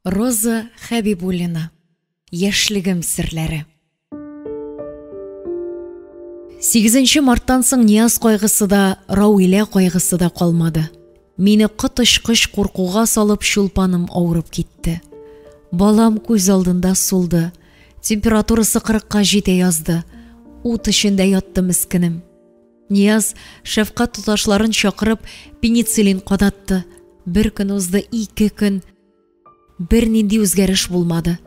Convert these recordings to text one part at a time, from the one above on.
Роза Хәбибуллина. Яшьлегем серләре. 8 марттан соң Нияз кайгысы да, Рауилә кайгысы да калмады. Мине коточкыч куркуга салып Чулпаным авырып китте. Балам күз алдында сулды. Температурасы кырыкка җитә язды. Ут эчендә ятты мескенем. Нияз, шәфкать туташларын чакырып, пенициллин кадатты. Бер көн узды, ике көн. Бернинди үзгәреш булмады.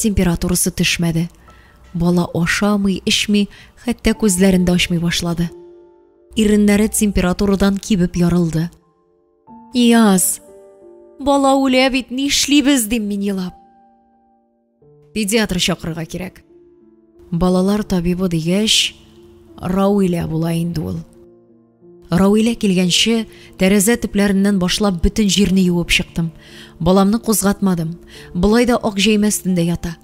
Температурасы төшмәде. Бала ашамый, эчми, хәтта күзләрен дә ачмый башлады. Иреннәре температурадан кибеп ярылды. Нияз, бала үлә бит, нишлибез, дим мин елап. Педиатр чакырырга кирәк. Балалар табибы дигәч, Рауилә була инде ул. Рауилә килгәнче, тәрәзә төпләреннән башлап бөтен җирне юып чыктым. Баламны кузгатмадым. Болай да ак җәймә өстендә ята.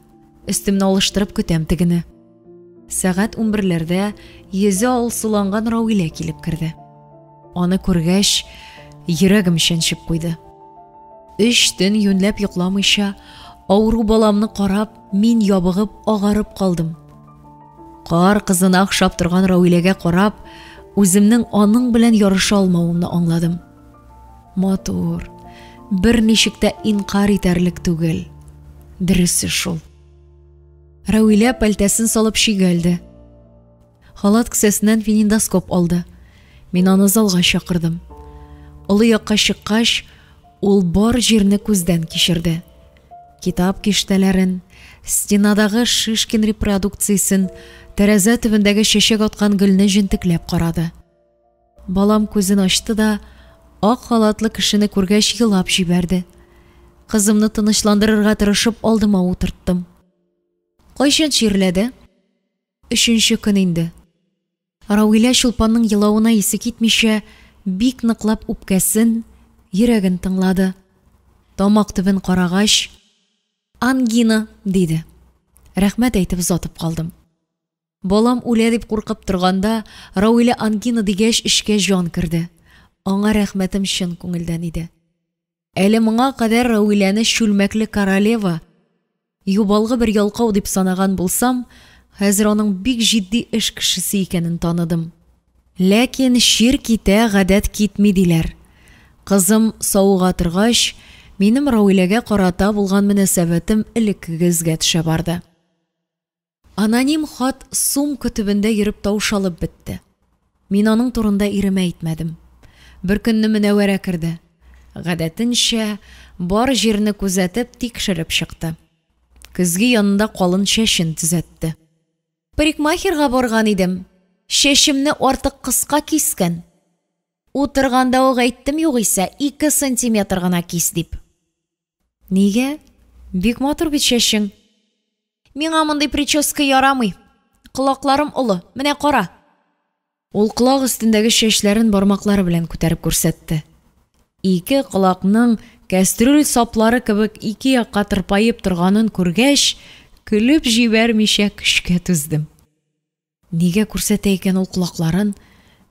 Өстемне алыштырып көтәм тегене. Сәгать унберләрдә йөзе алсуланган Рауилә килеп керде. Аны күргәч, йөрәгем чәнчеп куйды. Өч төн юньләп йокламыйча, авыру баламны карап, мин ябыгып, агарып калдым. Кар кызына охшап торган Рауиләгә карап, үземнең аның белән ярыша алмавымны аңладым. Матур, берничек тә инкарь итәрлек түгел. Дөресе шул. Рәвилә пәлтәсен салып чөйгә элде. Халат кесәсеннән фениндоскоп алды. Мин аны залга чакырдым. Олы якка чыккач, ул бар җирне күздән кичерде. Китап киштәләрен, стенадагы Шишкин репродукциясен, тәрәзә төбендәге чәчәк аткан гөлне җентекләп карады. Балам күзен ачты да, ак халатлы кешене күргәч елап җибәрде. Кызымны тынычландырырга тырышып алдыма утырттым. Кайчан чирләде? Өченче көн инде. Рауилә Чулпанның елавына исе китмичә, бик ныклап үпкәсен, йөрәген тыңлады. Тамак төбен карагач, Ангина, диде. Рәхмәт әйтеп озатып калдым. Балам үлә дип куркып торганда, Рауилә ангина дигәч, эчкә җан керде. Аңа рәхмәтем чын күңелдән иде. Әле моңа кадәр Рауиләне чүлмәкле королева, юбалгы бер ялкау дип санаган булсам, хәзер аның бик җитди эш кешесе икәнен таныдым. Ләкин чир китә, гадәт китми, диләр. Кызым савыга торгач, минем Рауиләгә карата булган мөнәсәбәтем элеккеге эзгә төшә барды. Аноним хат сумка төбендә йөреп таушалып бетте. Мин аның турында иремә әйтмәдем. Беркөнне Мөнәвәрә керде. Гадәтенчә, бар җирне күзәтеп, тикшереп чыкты. Көзге янында калын чәчен төзәтте. Парикмахерга барган идем, чәчемне артык кыска кискән. Утырганда ук әйттем югыйсә, 2 сантиметр гына кис дип. Нигә? Бик матур бит чәчең. Миңа мондый прическа ярамый. Колакларым олы. Менә кара. Ул колак өстендәге чәчләрен бармаклары белән күтәреп күрсәтте. Ике колакның кәстрүл саплары кебек ике якка тырпаеп торганын күргәч, көлеп җибәрмичә көчкә түздем. Нигә күрсәтә икән ул колакларын?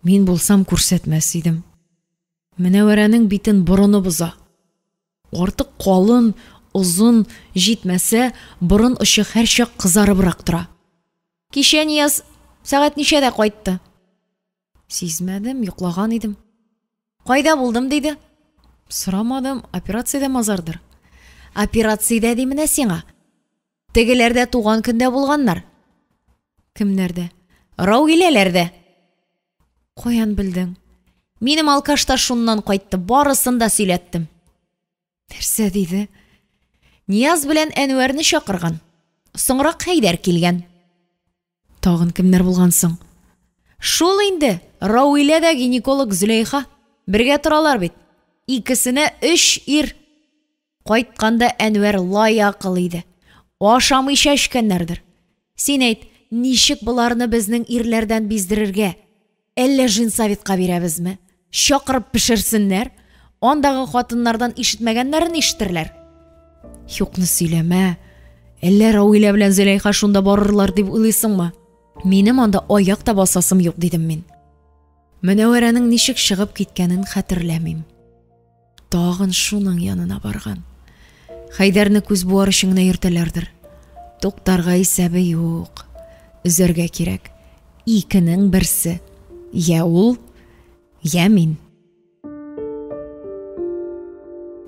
Мин булсам күрсәтмәс идем. Мөнәвәрәнең битен борыны боза. Артык калын, озын, җитмәсә, борын очы һәрчак кызарыбрак тора. Кичә Нияз сәгать ничәдә кайтты? Сизмәдем, йоклаган идем. Кайда булдым, диде. Сорамадым, операциядә мазардыр. Операциядә ди менә сиңа. Тегеләрдә туган көндә булганнар. Кемнәрдә? Рауиләләрдә. Каян белдең? Минем алкаш та шуннан кайтты, барысын да сөйләттем. Нәрсә диде? Нияз белән Әнвәрне чакырган. Соңрак Хәйдәр килгән. Тагын кемнәр булган соң? Шул инде, Рауилә дә гинеколог Зөләйха. Бергә торалар бит. Икесенә өч ир. Кайтканда Әнвәр лаякыл иде. Ашамыйча эчкәннәрдер. Син әйт, ничек боларны безнең ирләрдән биздерергә? Әллә женсоветка бирәбезме? Чакырып пешерсеннәр. Андагы хатыннардан ишетмәгәннәрен ишетерләр. Юкны сөйләмә. Әллә Рауилә белән Зөләйха шунда барырлар дип уйлыйсыңмы? Минем анда аяк та басасым юк, дидем мин. Мөнәвәрәнең ничек чыгып киткәнен хәтерләмим. Тагын шуның янына барган. Хәйдәрне күз буар өчен генә йөртәләрдер. Туктарга исәбе юк. Өзәргә кирәк. Икенең берсе. Йә ул, йә мин.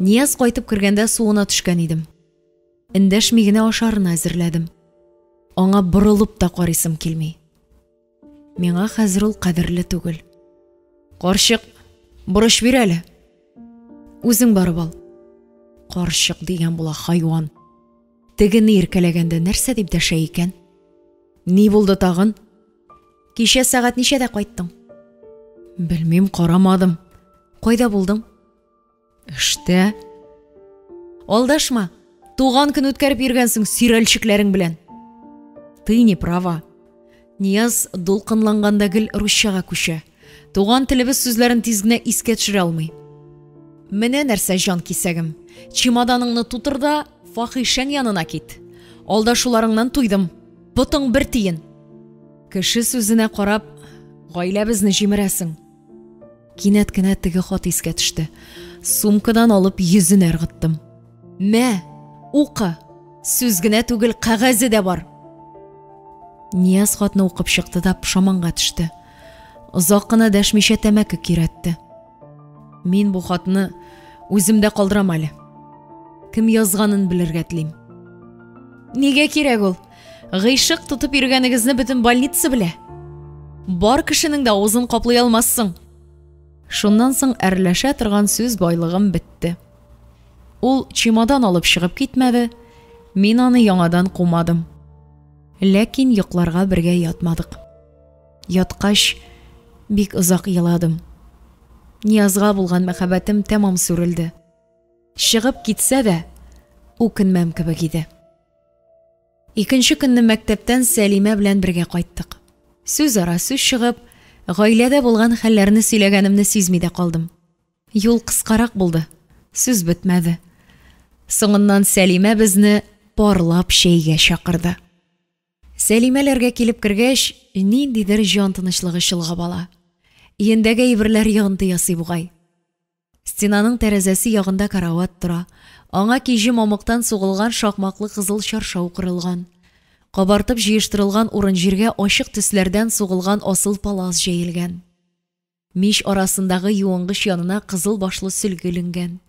Нияз кайтып кергәндә суына төшкән идем. Эндәшми генә ашарына әзерләдем. Аңа борылып та карыйсым килми. Миңа хәзер ул кадерле түгел. Карчык, борыч бир әле. Үзең барып ал. Карчык дигән була хайван. Тегене иркәләгәндә нәрсә дип дәшә икән? Ни булды тагын? Кичә сәгать ничәдә кайттың? Белмим, карамадым. Кайда булдың? Эштә. Алдашма. Туган көн үткәреп йөргәнсең сөйрәлчекләрең белән. Ты не права. Нияз дулкынланганда гел русчага күчә. Туган телебез сүзләрен тиз генә искә төшерә алмый. Менә нәрсә, җан кисәгем. Чемоданыңны тутыр да фахишәң янына кит. Алдашуларыңнан туйдым. Ботың бер тиен. Кеше сүзенә карап, гаиләбезне җимерәсең. Кинәт кенә теге хат искә төште. Сумкадан алып йөзенә ыргыттым. Мә, укы. Сүз генә түгел, кәгазе дә бар. Нияз хатны укып чыкты да пошаманга төште. Озак кына дәшмичә тәмәке көйрәтте. Мин бу хатны үземдә калдырам әле. Кем язганын белергә телим. Нигә кирәк ул? Гыйшык тотып йөргәнегезне бөтен больница белә. Бар кешенең дә авызын каплый алмассың. Шуннан соң әрләшә торган сүз байлыгым бетте. Ул чемодан алып чыгып китмәде, мин аны яңадан кумадым. Ләкин йокларга бергә ятмадык. Яткач, бик озак еладым. Ниязга булган мәхәббәтем тәмам сүрелде. Чыгып китсә дә, үкенмәм кебек иде. Икенче көнне мәктәптән Сәлимә белән бергә кайттык. Сүз ара сүз чыгып, гаиләдә булган хәлләрне сөйләгәнемне сизми дә калдым. Юл кыскарак булды, сүз бетмәде. Соңыннан Сәлимә безне парлап чәйгә чакырды. Сәлимәләргә килеп кергәч, ниндидер җан тынычлыгы чолгап ала. Өендәге әйберләр йогынты ясый бугай. Стенаның тәрәзәсе ягында карават тора. Аңа киҗе-мамыктан сугылган шакмаклы кызыл чаршау корылган. Кабартып җыештырылган урын-җиргә ачык төсләрдән сугылган асыл палас җәелгән. Мич арасындагы юынгыч янына кызыл башлы сөлге эленгән.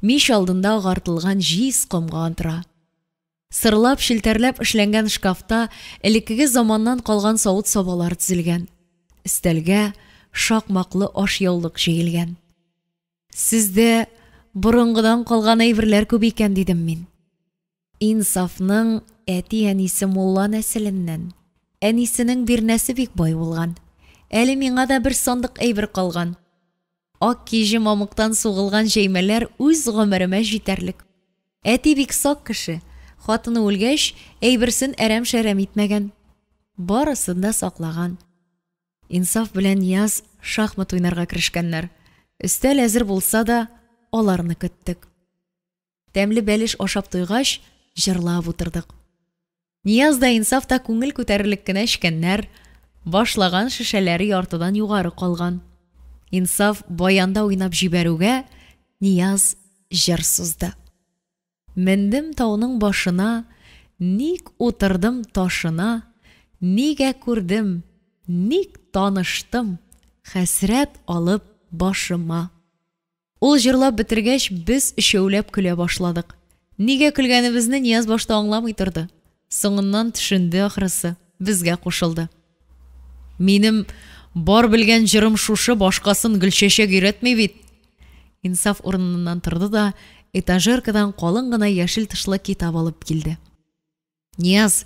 Мич алдында агартылган җиз комган тора. Сырлап, челтәрләп эшләнгән шкафта элеккеге заманнан калган савыт-сабалар тезелгән. Өстәлгә шакмаклы ашъяулык җәелгән. Сездә борынгыдан калган әйберләр күп икән, дидем мин. Инсафның әти-әнисе мулла нәселеннән. Әнисенең бирнәсе бик бай булган. Әле миңа да бер сандык әйбер калган. Ак киҗе мамыктан сугылган җәймәләр үз гомеремә җитәрлек. Әти бик сак кеше, хатыны үлгәч, әйберсен әрәм-шәрәм итмәгән. Барысын да саклаган. Инсаф белән Нияз шахмат уйнарга керешкәннәр. Өстәл әзер булса да, аларны көттек. Тәмле бәлеш ашап туйгач, җырлап утырдык. Нияз да, Инсаф та күңел күтәрерлек кенә эчкәннәр, башлаган шешәләре яртыдан югары калган. Инсаф баянда уйнап җибәрүгә, Нияз җыр сузды. Мендем тауның башына, ник утырдым ташына, нигә күрдем, ник таныштым, хәсрәт алып башыма. Ул җырлап бетергәч, без өчәүләп көлә башладык. Нигә көлгәнебезне Нияз башта аңламый торды. Соңыннан төшенде ахрысы, безгә кушылды. Минем бар белгән җырым шушы, башкасын Гөлчәчәк өйрәтми бит. Инсаф урыныннан торды да этажеркадан калын гына яшел тышлы китап алып килде. Нияз,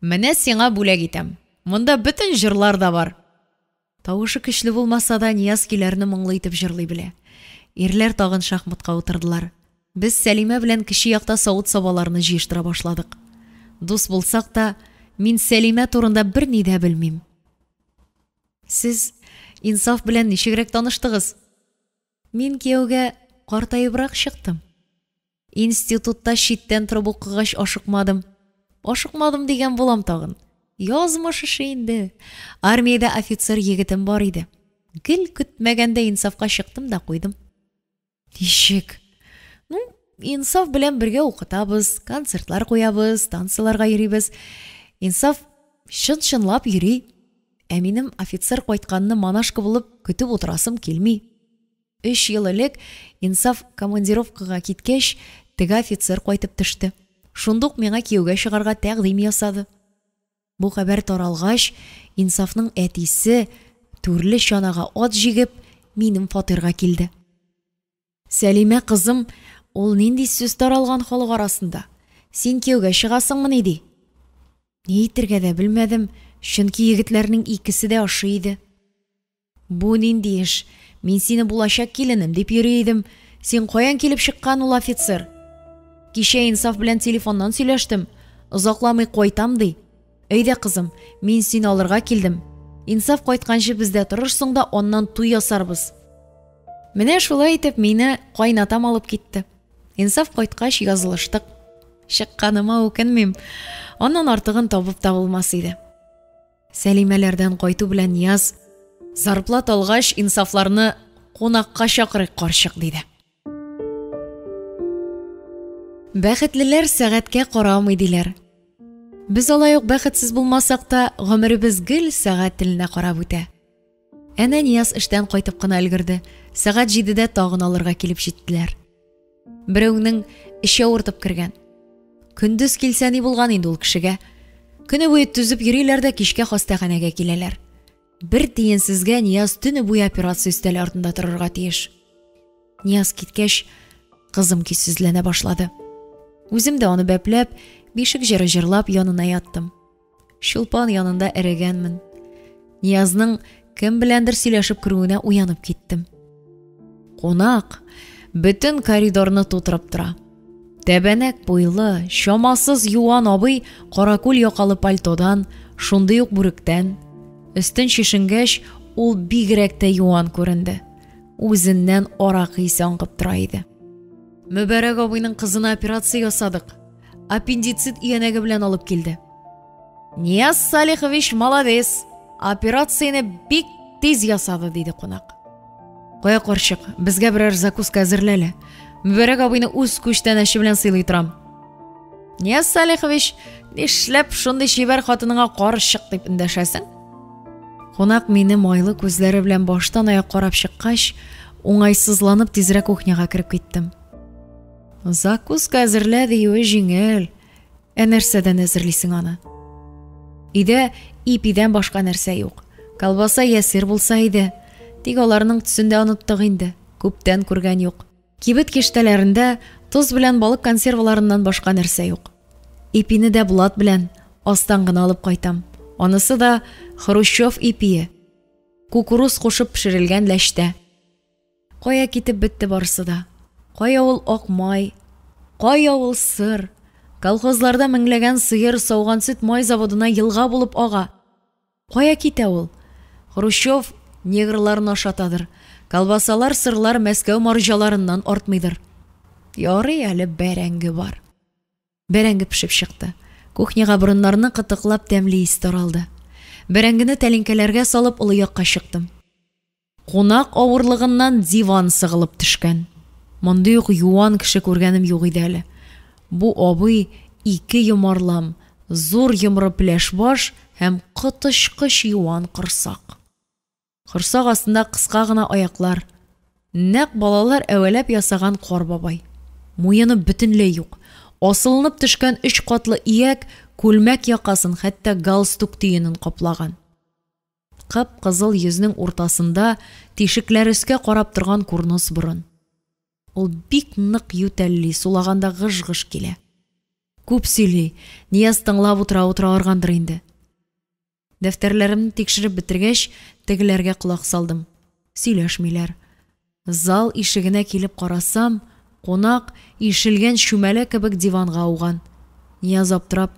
менә сиңа бүләк итәм. Монда бөтен җырлар да бар. Тавышы көчле булмаса да, Нияз көйләрне моңлы итеп җырлый белә. Ирләр тагын шахматка утырдылар. Без Сәлимә белән кече якта савыт-сабаларны җыештыра башладык. Дус булсак та, мин Сәлимә турында берни дә белмим. Сез Инсаф белән ничегрәк таныштыгыз? Мин кияүгә картаебрак чыктым. Институтта читтән торып укыгач ашыкмадым. Ашыкмадым дигән булам тагын. Язмыш эше инде. Армиядә офицер егетем бар иде. Гел көтмәгәндә инсафка чыктым да куйдым. Ничек? Ну, Инсаф белән бергә укытабыз, концертлар куябыз, танцыларга йөрибез. Инсаф чын-чынлап йөри. Ә минем офицер кайтканны монашка булып көтеп утырасым килми. Өч ел элек Инсаф командировкага киткәч, теге офицер кайтып төште. Шундук миңа кияүгә чыгарга тәкъдим ясады. Бу хәбәр таралгач, Инсафның әтисе, түрле чанага ат җигеп, минем фатирга килде. Сәлимә кызым, ул нинди сүз таралган халык арасында? Син кияүгә чыгасыңмыни, ди. Ни әйтергә дә белмәдем, чөнки егетләрнең икесе дә ошый иде. Бу нинди эш? Мин сине булачак киленем дип йөри идем. Син каян килеп чыккан ул офицер? Кичә Инсаф белән телефоннан сөйләштем. Озакламый кайтам, ди. Әйдә, кызым, мин сине алырга килдем. Инсаф кайтканчы бездә торырсың да, аннан туй ясарбыз. Менә шулай итеп мине кайнатам алып китте. Инсаф кайткач язылыштык. Чыкканыма үкенмим. Аннан артыгын табып та булмас иде. Сәлимәләрдән кайту белән Нияз, зарплат алгач, Инсафларны кунакка чакырыйк, карчык, диде. Бәхетлеләр сәгатькә карамый, диләр. Без алай ук бәхетсез булмасак та, гомеребез гел сәгать теленә карап үтә. Әнә Нияз эштән кайтып кына өлгерде. Сәгать җидедә тагын алырга килеп җиттеләр. Берәүнең эче авыртып кергән. Көндез килсә ни булган инде ул кешегә? Көне буе түзеп йөриләр дә кичкә хастаханәгә киләләр. Бер тиенсезгә Нияз төне буе операция өстәле артында торырга тиеш. Нияз киткәч, кызым көйсезләнә башлады. Үзем дә аны бәпләп, бишек җыры җырлап янына яттым. Чулпан янында эрегәнмен. Ниязның кем беләндер сөйләшеп керүенә уянып киттем. Кунак бөтен коридорны тутырып тора. Тәбәнәк буйлы, чамасыз юан абый каракүл якалы пальтодан, шундый ук бүректән. Өстен чишенгәч, ул бигрәк тә юан күренде. Үзеннән аракы исе аңкып тора иде. Мөбәрәк абыйның кызына операция ясадык. Аппендицит өянәге белән алып килде. Нияз Салихович молодец. Операцияне бик тиз ясады, диде кунак. Кая карчык, безгә берәр закуска әзерлә әле. Мөбәрәк абыйны үз күчтәнәче белән сыйлый торам. Нияз Салихович, нишләп шундый чибәр хатыныңа карчык дип эндәшәсең? Кунак мине майлы күзләре белән баштан аяк карап чыккач, уңайсызланып тизрәк кухняга кереп киттем. Закуска әзерлә диюе җиңел. Ә нәрсәдән әзерлисең аны? Өйдә ипидән башка нәрсә юк. Колбаса я сыр булса иде. Тик аларның төсен дә оныттык инде. Күптән күргән юк. Кибет киштәләрендә тоз белән балык консерваларыннан башка нәрсә юк. Ипине дә блат белән астан гына алып кайтам. Анысы да Хрущев ипие. Кукуруз кушып пешерелгән ләчтә. Кая китеп бетте барысы да? Кая ул ак май? Кая ул сыр? Колхозларда меңләгән сыер сауган сөт май заводына елга булып ага. Кая китә ул? Хрущев негрларны ашатадыр. Колбасалар, сырлар Мәскәү марҗаларыннан артмыйдыр. Ярый әле бәрәңге бар. Бәрәңге пешеп чыкты. Кухняга борыннарны кытыклап тәмле ис таралды. Бәрәңгене тәлинкәләргә салып олы якка чыктым. Кунак авырлыгыннан диван сыгылып төшкән. Мондый ук юан кеше күргәнем юк иде әле. Бу абый ике йомарлам, зур йомры пеләш баш һәм коточкыч юан корсак. Корсак астында кыска гына аяклар. Нәкъ балалар әвәләп ясаган кар бабай. Муены бөтенләй юк. Асылынып төшкән өч катлы ияк күлмәк якасын, хәтта галстук төенен каплаган. Кып-кызыл йөзнең уртасында тишекләр өскә карап торган курнос борын. Ул бик нык ютәлли, сулаганда гыж-гыж килә. Күп сөйли, Нияз тыңлап утыра-утыра аргандыр инде. Дәфтәрләремне тикшереп бетергәч, тегеләргә колак салдым. Сөйләшмиләр. Зал ишегенә килеп карасам, кунак, ишелгән чүмәлә кебек диванга ауган. Нияз аптырап,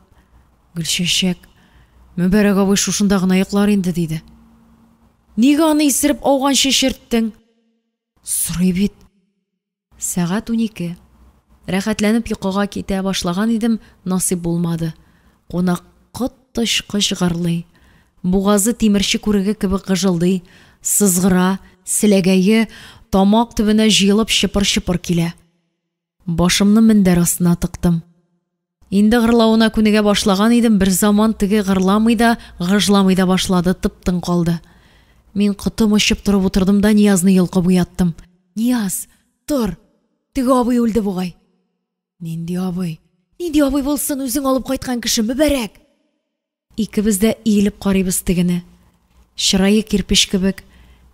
Гөлчәчәк, Мөбарәк абый шушында гына йоклар инде, диде. Нигә аны исереп ауганчы эчерттең? Сорый бит. Сәгать 12. Рәхәтләнеп йокыга китә башлаган идем, насыйп булмады. Кунак коточкыч гырлый. Бугазы тимерче күреге кебек гыжылдый, сызгыра, селәгәе тамак төбенә җыелып чыпыр-чыпыр килә. Башымны мендәр астына тыктым. Инде гырлавына күнегә башлаган идем, берзаман теге гырламый да, гыжламый да башлады, тып-тын калды. Мин котым очып торып утырдым да Ниязны йолкып уяттым. Нияз, тор, теге абый үлде бугай. Нинди абый? Нинди абый булсын, үзең алып кайткан кеше, Мөбарәк! Икебез дә иелеп карыйбыз тегене. Чырае кирпеч кебек.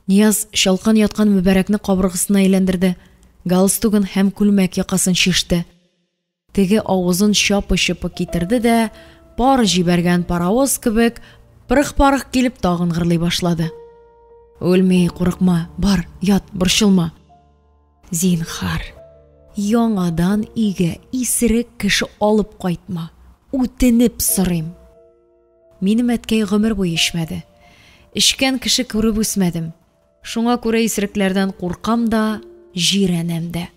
Нияз чалкан яткан Мөбарәкне кабыргасына әйләндерде, галстугын һәм күлмәк якасын чиште. Теге авызын чапы-чопы китерде дә, пар җибәргән паровоз кебек, пырых-парых килеп тагын гырлый башлады. Үлми, курыкма, бар, ят, борчылма. Зинһар, яңадан өйгә исерек кеше алып кайтма, үтенеп сорыйм. Минем әткәй гомер буе эчмәде. Эчкән кеше күреп үсмәдем. Шуңа күрә исерекләрдән куркам да, җирәнәм дә.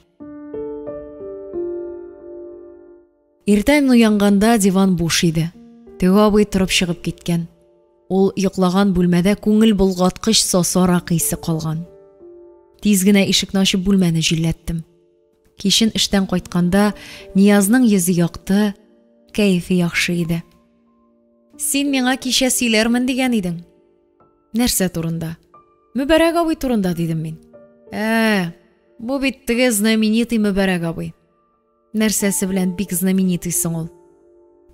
Иртән уянганда диван буш иде. Теге абый торып чыгып киткән. Ул йоклаган бүлмәдә күңел болгаткыч сасы аракы исе калган. Тиз генә ишекне ачып бүлмәне җилләттем. Кичен эштән кайтканда Ниязның йөзе якты, кәефе яхшы иде. Син миңа кичә сөйләрмен дигән идең. Нәрсә турында? Мөбәрәк абый турында, дидем мин. Ә, бу бит теге знаменитый Мөбәрәк абый. Нәрсәсе белән бик знаменитый соң ул?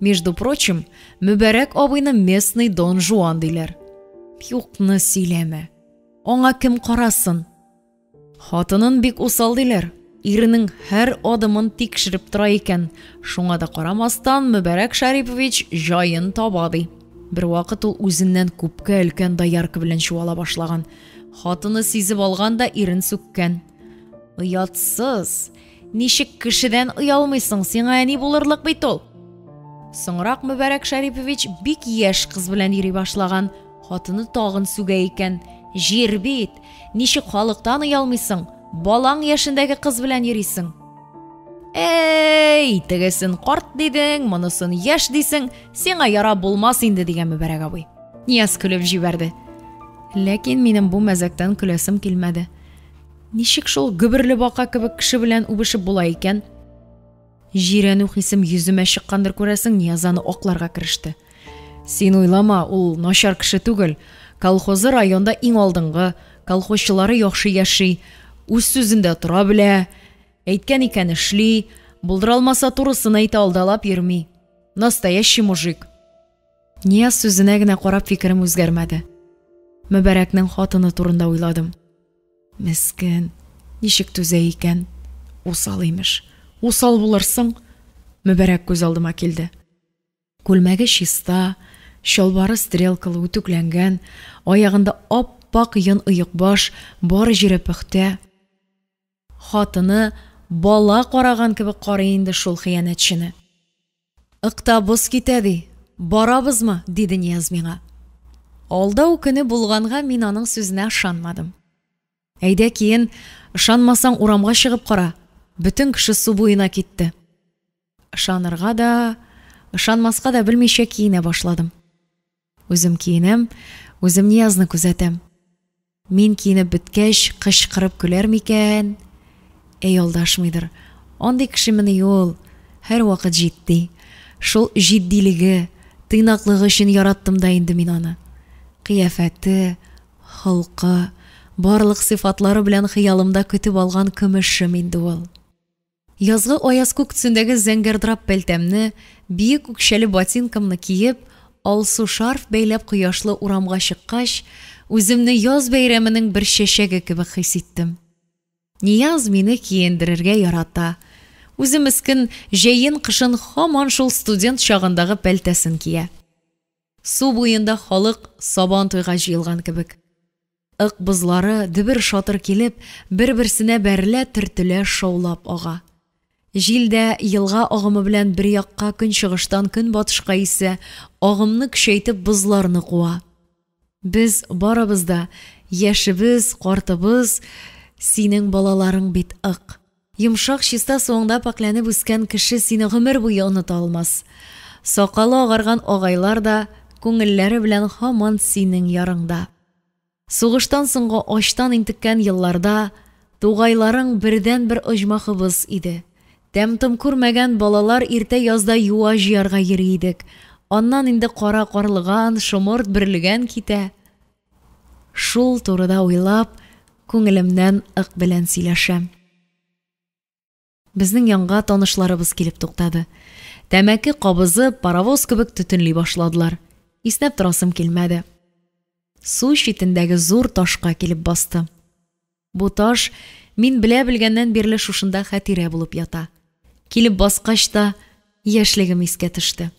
Между прочим, Мөбәрәк абыйны местный Дон Жуан диләр. Юкны сөйләмә. Аңа кем карасын? Хатынын бик усал диләр. Иренең һәр адымын тикшереп тора икән. Шуңа да карамастан, Мөбәрәк Шәрипович җаен таба ди. Бервакыт ул үзеннән күпкә өлкән доярка белән чуала башлаган. Хатыны сизеп алган да ирен сүккән. Оятсыз! Ничек кешедән оялмыйсың, сиңа әни булырлык бит ул! Соңрак Мөбәрәк Шәрипович бик яшь кыз белән йөри башлаган. Хатыны тагын сүгә икән. Җир бит! Ничек халыктан оялмыйсың? Балаң яшендәге кыз белән йөрисең. Әй, тегесен карт дидең, монысын яшь дисең, сиңа ярап булмас инде, дигән Мөбәрәк абый. Нияз көлеп җибәрде. Ләкин минем бу мәзәктән көләсем килмәде. Ничек шул гөберле бака кебек кеше белән үбешеп була икән? Җирәнү хисем йөземә чыккандыр, күрәсең, Нияз аны акларга кереште. Син уйлама, ул начар кеше түгел. Колхозы районда иң алдынгы, колхозчылары яхшы яши, үз сүзендә тора белә, әйткән икән эшли, булдыра алмаса турысын әйтә, алдалап йөрми. Настоящий мужик. Нияз сүзенә генә карап фикерем үзгәрмәде. Мөбәрәкнең хатыны турында уйладым. Мескен, ничек түзә икән? Усал, имеш. Усал булырсың. Мөбәрәк күз алдыма килде. Күлмәге чиста, чалбары стрелкалы, үтүкләнгән, аягында ап-ак йон оекбаш, бар җире пөхтә. Хатыны бала караган кебек карый инде шул хыянәтчене. Ыкта боз китә, ди. Барабызмы? диде Нияз миңа. Алдау көне булганга мин аның сүзенә ышанмадым. Әйдә киен, ышанмасаң урамга чыгып кара, бөтен кеше су буена китте. Ышанырга да, ышанмаска да белмичә киенә башладым. Үзем киенәм, үзем Ниязны күзәтәм. Мин киенеп беткәч, кычкырып көләр микән? Әй, алдашмыйдыр. Андый кешемени ул? Һәрвакыт җитди. Шул җитдилеге, тыйнаклыгы өчен яраттым да инде мин аны. Кыяфәте, холкы, барлык сыйфатлары белән хыялымда көтеп алган көмешем инде ул. Язгы аяз күк төсендәге зәңгәр драп пәлтәмне, биек үкчәле ботинкамны киеп, алсу шарф бәйләп кояшлы урамга чыккач, үземне яз бәйрәменең бер чәчәге кебек хис иттем. Нияз мине киендерергә ярата. Үзе мескен җәен-кышын һаман шул студент чагындагы пәлтәсен кия. Су буенда халык Сабантуйга җыелган кебек. Ык бозлары, дөбер-шатыр килеп, бер-берсенә бәрелә-төртелә шаулап ага. Җил дә елга агымы белән бер якка көнчыгыштан көнбатышка исә, агымны көчәйтеп бозларны куа. Без барыбыз да, яшебез, картыбыз, синең балаларың бит, Ык. Йомшак, чиста суыңда пакьләнеп үскән кеше сине гомер буе оныта алмас. Сакалы агарган агайлар да күңелләре белән һаман синең ярыңда. Сугыштан соңгы ачтан интеккән елларда тугайларың бердәнбер оҗмахыбыз иде. Тәм-том күрмәгән балалар иртә язда юа җыярга йөри идек. Аннан инде кара карлыган, шомырт, бөрлегән китә. Шул турыда уйлап, күңелемнән Ык белән сөйләшәм. Безнең янга танышларыбыз килеп туктады. Тәмәке кабызып, паровоз кебек төтенли башладылар. Иснәп торасым килмәде. Су читендәге зур ташка килеп бастым. Бу таш мин белә-белгәннән бирле шушында хатирә булып ята. Килеп баскач та, яшьлегем искә төште.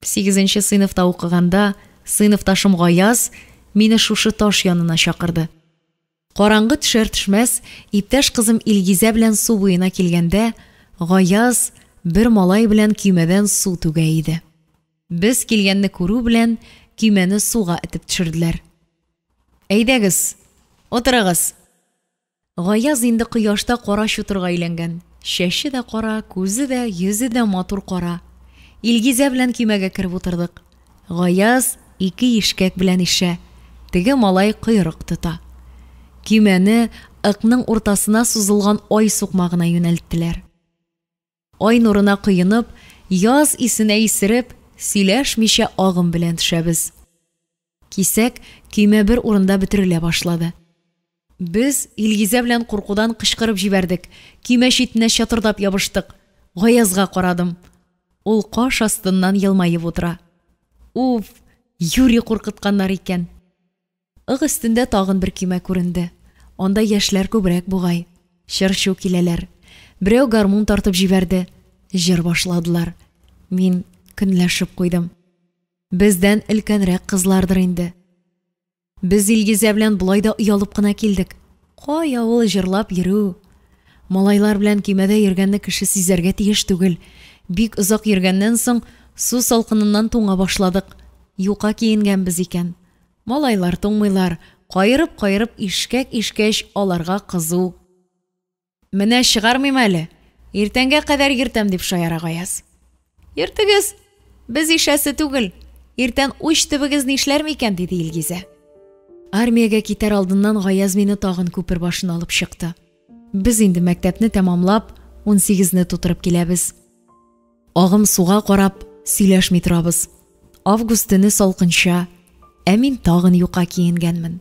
Сигезенче сыйныфта укыганда, сыйныфташым Гаяз мине шушы таш янына чакырды. Караңгы төшәр-төшмәс, иптәш кызым Илгизә белән су буена килгәндә, Гаяз бер малай белән көймәдән су түгә иде. Без килгәнне күрү белән, көймәне суга этеп төшерделәр. Әйдәгез, утырыгыз! Гаяз инде кояшта кара чутырга әйләнгән. Чәче дә кара, күзе дә, йөзе дә матур кара. Илгизә белән көймәгә кереп утырдык. Гаяз ике ишкәк белән ишә, теге малай койрык тота. Көймәне Ыкның уртасына сузылган ай сукмагына юнәлттеләр. Ай нурына коенып, яз исенә исереп, сөйләшмичә агым белән төшәбез. Кисәк көймә бер урында бөтерелә башлады. Без Илгизә белән куркудан кычкырып җибәрдек, көймә читенә чатырдап ябыштык. Гаязга карадым. Ул каш астыннан елмаеп утыра. Уф, юри куркытканнар икән. Ык өстендә тагын бер көймә күренде. Анда яшьләр күбрәк бугай. Чыр-чу киләләр. Берәү гармун тартып җибәрде. Җыр башладылар. Мин көнләшеп куйдым. Бездән өлкәнрәк кызлардыр инде. Без Илгизә белән болай да оялып кына килдек. Кая ул җырлап йөрү? Малайлар белән көймәдә йөргәнне кеше сизәргә тиеш түгел. Бик озак йөргәннән соң, су салкыныннан туңа башладык. Юка киенгәнбез икән. Малайлар туңмыйлар, каерып-каерып ишкәк ишкәч, аларга кызу. Менә чыгармыйм әле, иртәнгә кадәр йөртәм, дип шаяра Гаяз. Йөртегез, без ишәсе түгел, иртән уч төбегез нишләр микән, диде Илгизә. Армиягә китәр алдыннан Гаяз мине тагын күпер башына алып чыкты. Без инде мәктәпне тәмамлап, унсигезне тутырып киләбез. Агым суга карап, сөйләшми торабыз. Август төне салкынча, ә мин тагын юка киенгәнмен.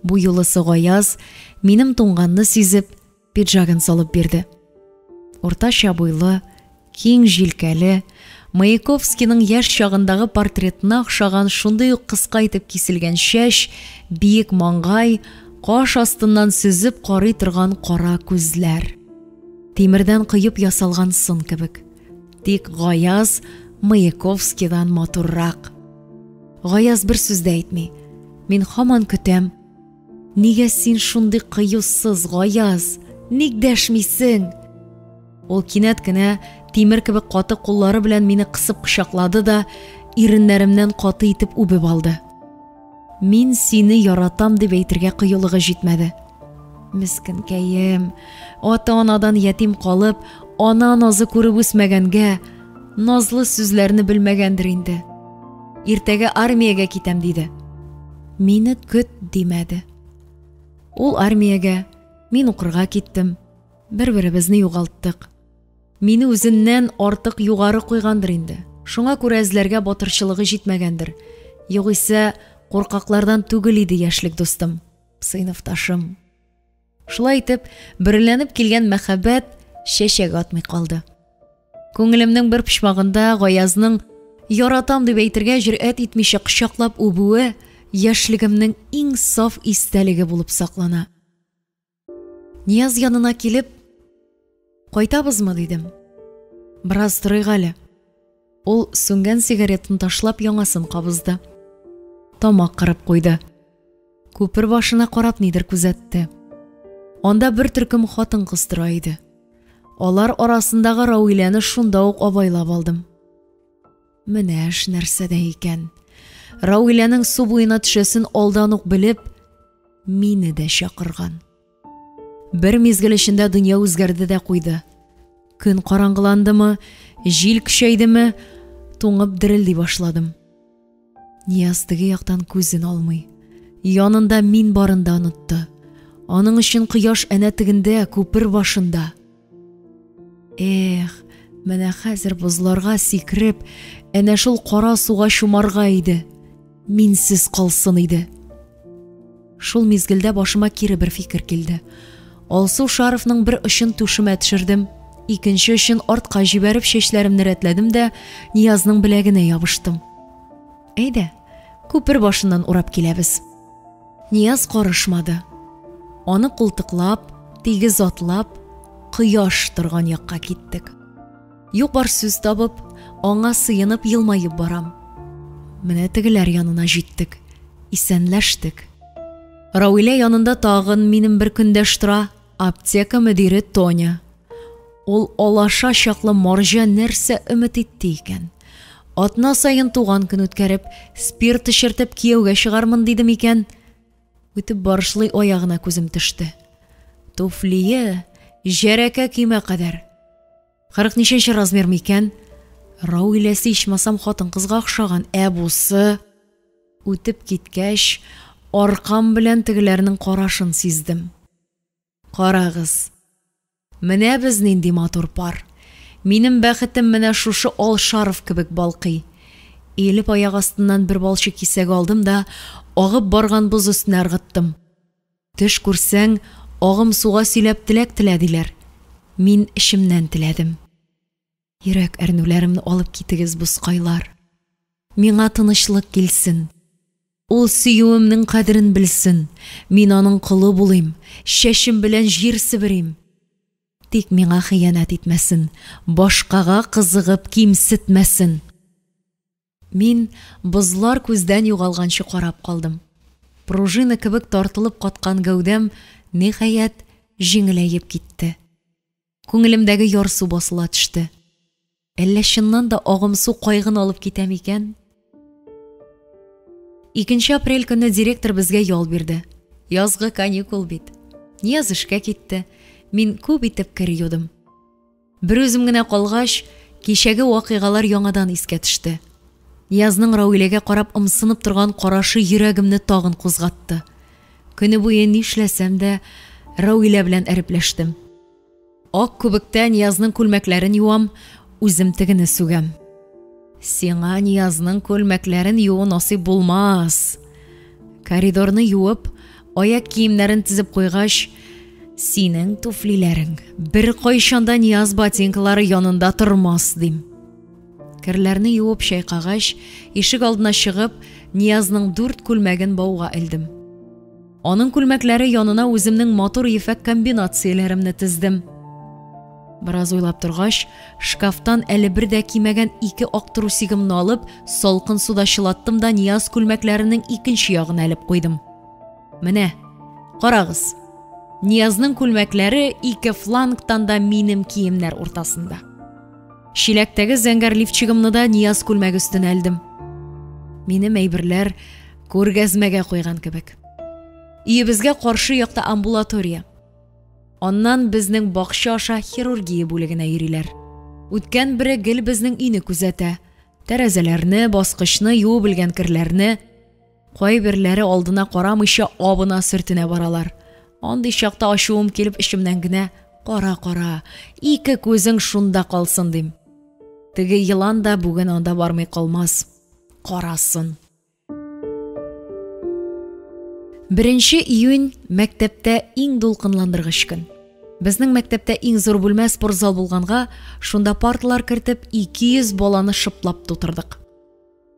Бу юлысы Гаяз, минем туңганны сизеп, пиджагын салып бирде. Уртача буйлы, киң җилкәле, Маяковскийның яшь чагындагы портретына охшаган шундый ук кыска итеп киселгән чәч, биек маңгай, каш астыннан сөзеп карый торган кара күзләр. Тимердән коеп ясалган сын кебек. Тик Гаяз Маяковскийдан матуррак. Гаяз бер сүз дә әйтми. Мин һаман көтәм. Нигә син шундый кыюсыз, Гаяз? Ник дәшмисең? Ул кинәт кенә тимер кебек каты куллары белән мине кысып кочаклады да иреннәремнән каты итеп үбеп алды. Мин сине яратам дип әйтергә кыюлыгы җитмәде. Мескенкәем, ата-анадан ятим калып, ана назы күреп үсмәгәнгә, назлы сүзләрне белмәгәндер инде. Иртәгә армиягә китәм диде. Мине көт димәде. Ул армиягә, мин укырга киттем. Бер-беребезне югалттык. Мине үзеннән артык югары куйгандыр инде. Шуңа күрә эзләргә батырчылыгы җитмәгәндер. Югыйсә, куркаклардан түгел иде яшьлек дустым, сыйныфташым. Шулай итеп, бөреләнеп килгән мәхәббәт чәчәк атмый калды. Күңелемнең бер почмагында Гаязның яратам дип әйтергә җөрьәт итмичә кочаклап үбүе яшьлегемнең иң саф истәлеге булып саклана. Нияз янына килеп, Кайтабызмы? дидем. Бераз торыйк әле. Ул сүнгән сигаретын ташлап яңасын кабызды. Тамак кырып куйды. Күпер башына карап нидер күзәтте. Анда бер төркем хатын-кыз тора иде. Алар арасындагы Рауиләне шунда ук абайлап алдым. Менә эш нәрсәдә икән. Рауиләнең су буена төшәсен алдан ук белеп, мине дә чакырган. Бер мизгел эчендә дөнья үзгәрде дә куйды. Көн караңгыландымы, җил көчәйдеме, туңып дерелди башладым. Нияз теге яктан күзен алмый. Янында мин барын да онытты. Аның өчен кояш әнә тегендә, күпер башында. Эх, менә хәзер бозларга сикереп, әнә шул кара суга чумарга иде. Минсез калсын иде. Шул мизгелдә башыма кире бер фикер килде. Алсу шарфның бер очын түшемә төшердем, икенче очын артка җибәреп чәчләремне рәтләдем дә Ниязның беләгенә ябыштым. Әйдә, күпер башыннан урап киләбез. Нияз карышмады. Аны култыклап, тигез атлап, кояш торган якка киттек. Юк-бар сүз табып, аңа сыенып елмаеп барам. Менә тегеләр янына җиттек. Исәнләштек. Рауилә янында тагын минем бер көндәш тора, аптека мөдире Тоня. Ул алаша чаклы марҗа нәрсә өмет итте икән? Атна саен туган көн үткәреп, спирт эчертеп кияүгә чыгармын диде микән? Үтеп барышлый аягына күзем төште. Туфлие җәрәкә көймә кадәр. 40 ничәнче размер микән? Рауиләсе ичмасам хатын-кызга охшаган, ә бусы үтеп киткәч, аркам белән тегеләрнең карашын сиздем. Карагыз, менә без нинди матур пар! Минем бәхетем менә шушы ал шарф кебек балкый. Иелеп аяк астыннан бер балчык кисәге алдым да агып барган боз өстенә ыргыттым. Төш күрсәң, агым суга сөйләп теләк телә, диләр. Мин эчемнән теләдем. Йөрәк әрнүләремне алып китегез, бозкайлар. Миңа тынычлык килсен. Ул сөюемнең кадерен белсен. Мин аның колы булыйм, чәчем белән җир себерим. Тик миңа хыянәт итмәсен, башкага кызыгып кимсетмәсен. Мин бозлар күздән югалганчы карап калдым. Пружина кебек тартылып каткан гәүдәм, ниһаять, җиңеләеп китте. Күңелемдәге ярсу басыла төште. Әллә чыннан да агымсу кайгыны алып китә микән? Икенче апрель көнне директор безгә ял бирде. Язгы каникул бит. Нияз эшкә китте. Мин күп итеп кер юдым. Берүзем генә калгач, кичәге вакыйгалар яңадан искә төште. Ниязның Рауиләгә карап ымсынып торган карашы йөрәгемне тагын кузгатты. Көне буе нишләсәм дә, Рауилә белән әрепләштем. Ак күбектә Ниязның күлмәкләрен юам, үзем тегене сүгәм. Сиңа Ниязның күлмәкләрен юуу насыйп булмас. Коридорны юып, аяк киемнәрен тезеп куйгач, синең туфлиләрең беркайчан да Нияз ботинкалары янында тормас, дим. Керләрне юып чайкагач, ишек алдына чыгып, Ниязның дүрт күлмәген бауга элдем. Аның күлмәкләре янына үземнең матур ефәк комбинацияләремне тездем. Бераз уйлап торгач, шкафтан әле бер дә кимәгән ике ак трусигымны алып, салкын суда чылаттым да Нияз күлмәкләренең икенче ягына элеп куйдым. Менә, карагыз. Ниязның күлмәкләре ике флангтан да минем киемнәр уртасында. Чиләктәге зәңгәр лифчигымны да Нияз күлмәге өстенә элдем. Минем әйберләр күргәзмәгә куйган кебек. Өебезгә каршы якта амбулатория. Аннан безнең бакча аша хирургия бүлегенә йөриләр. Үткән бере гел безнең өйне күзәтә. Тәрәзәләрне, баскычны, юып элгән керләрне. Кайберләре алдына карамыйча абына-сөртенә баралар. Андый чакта ачуым килеп эчемнән генә кара, кара, ике күзең шунда калсын дим. Теге елан да бүген анда бармый калмас. Карасын. Беренче июнь мәктәптә иң дулкынландыргыч көн. Безнең мәктәптә иң зур бүлмә спортзал булганга, шунда парталар кертеп 200 баланы шыплап тутырдык.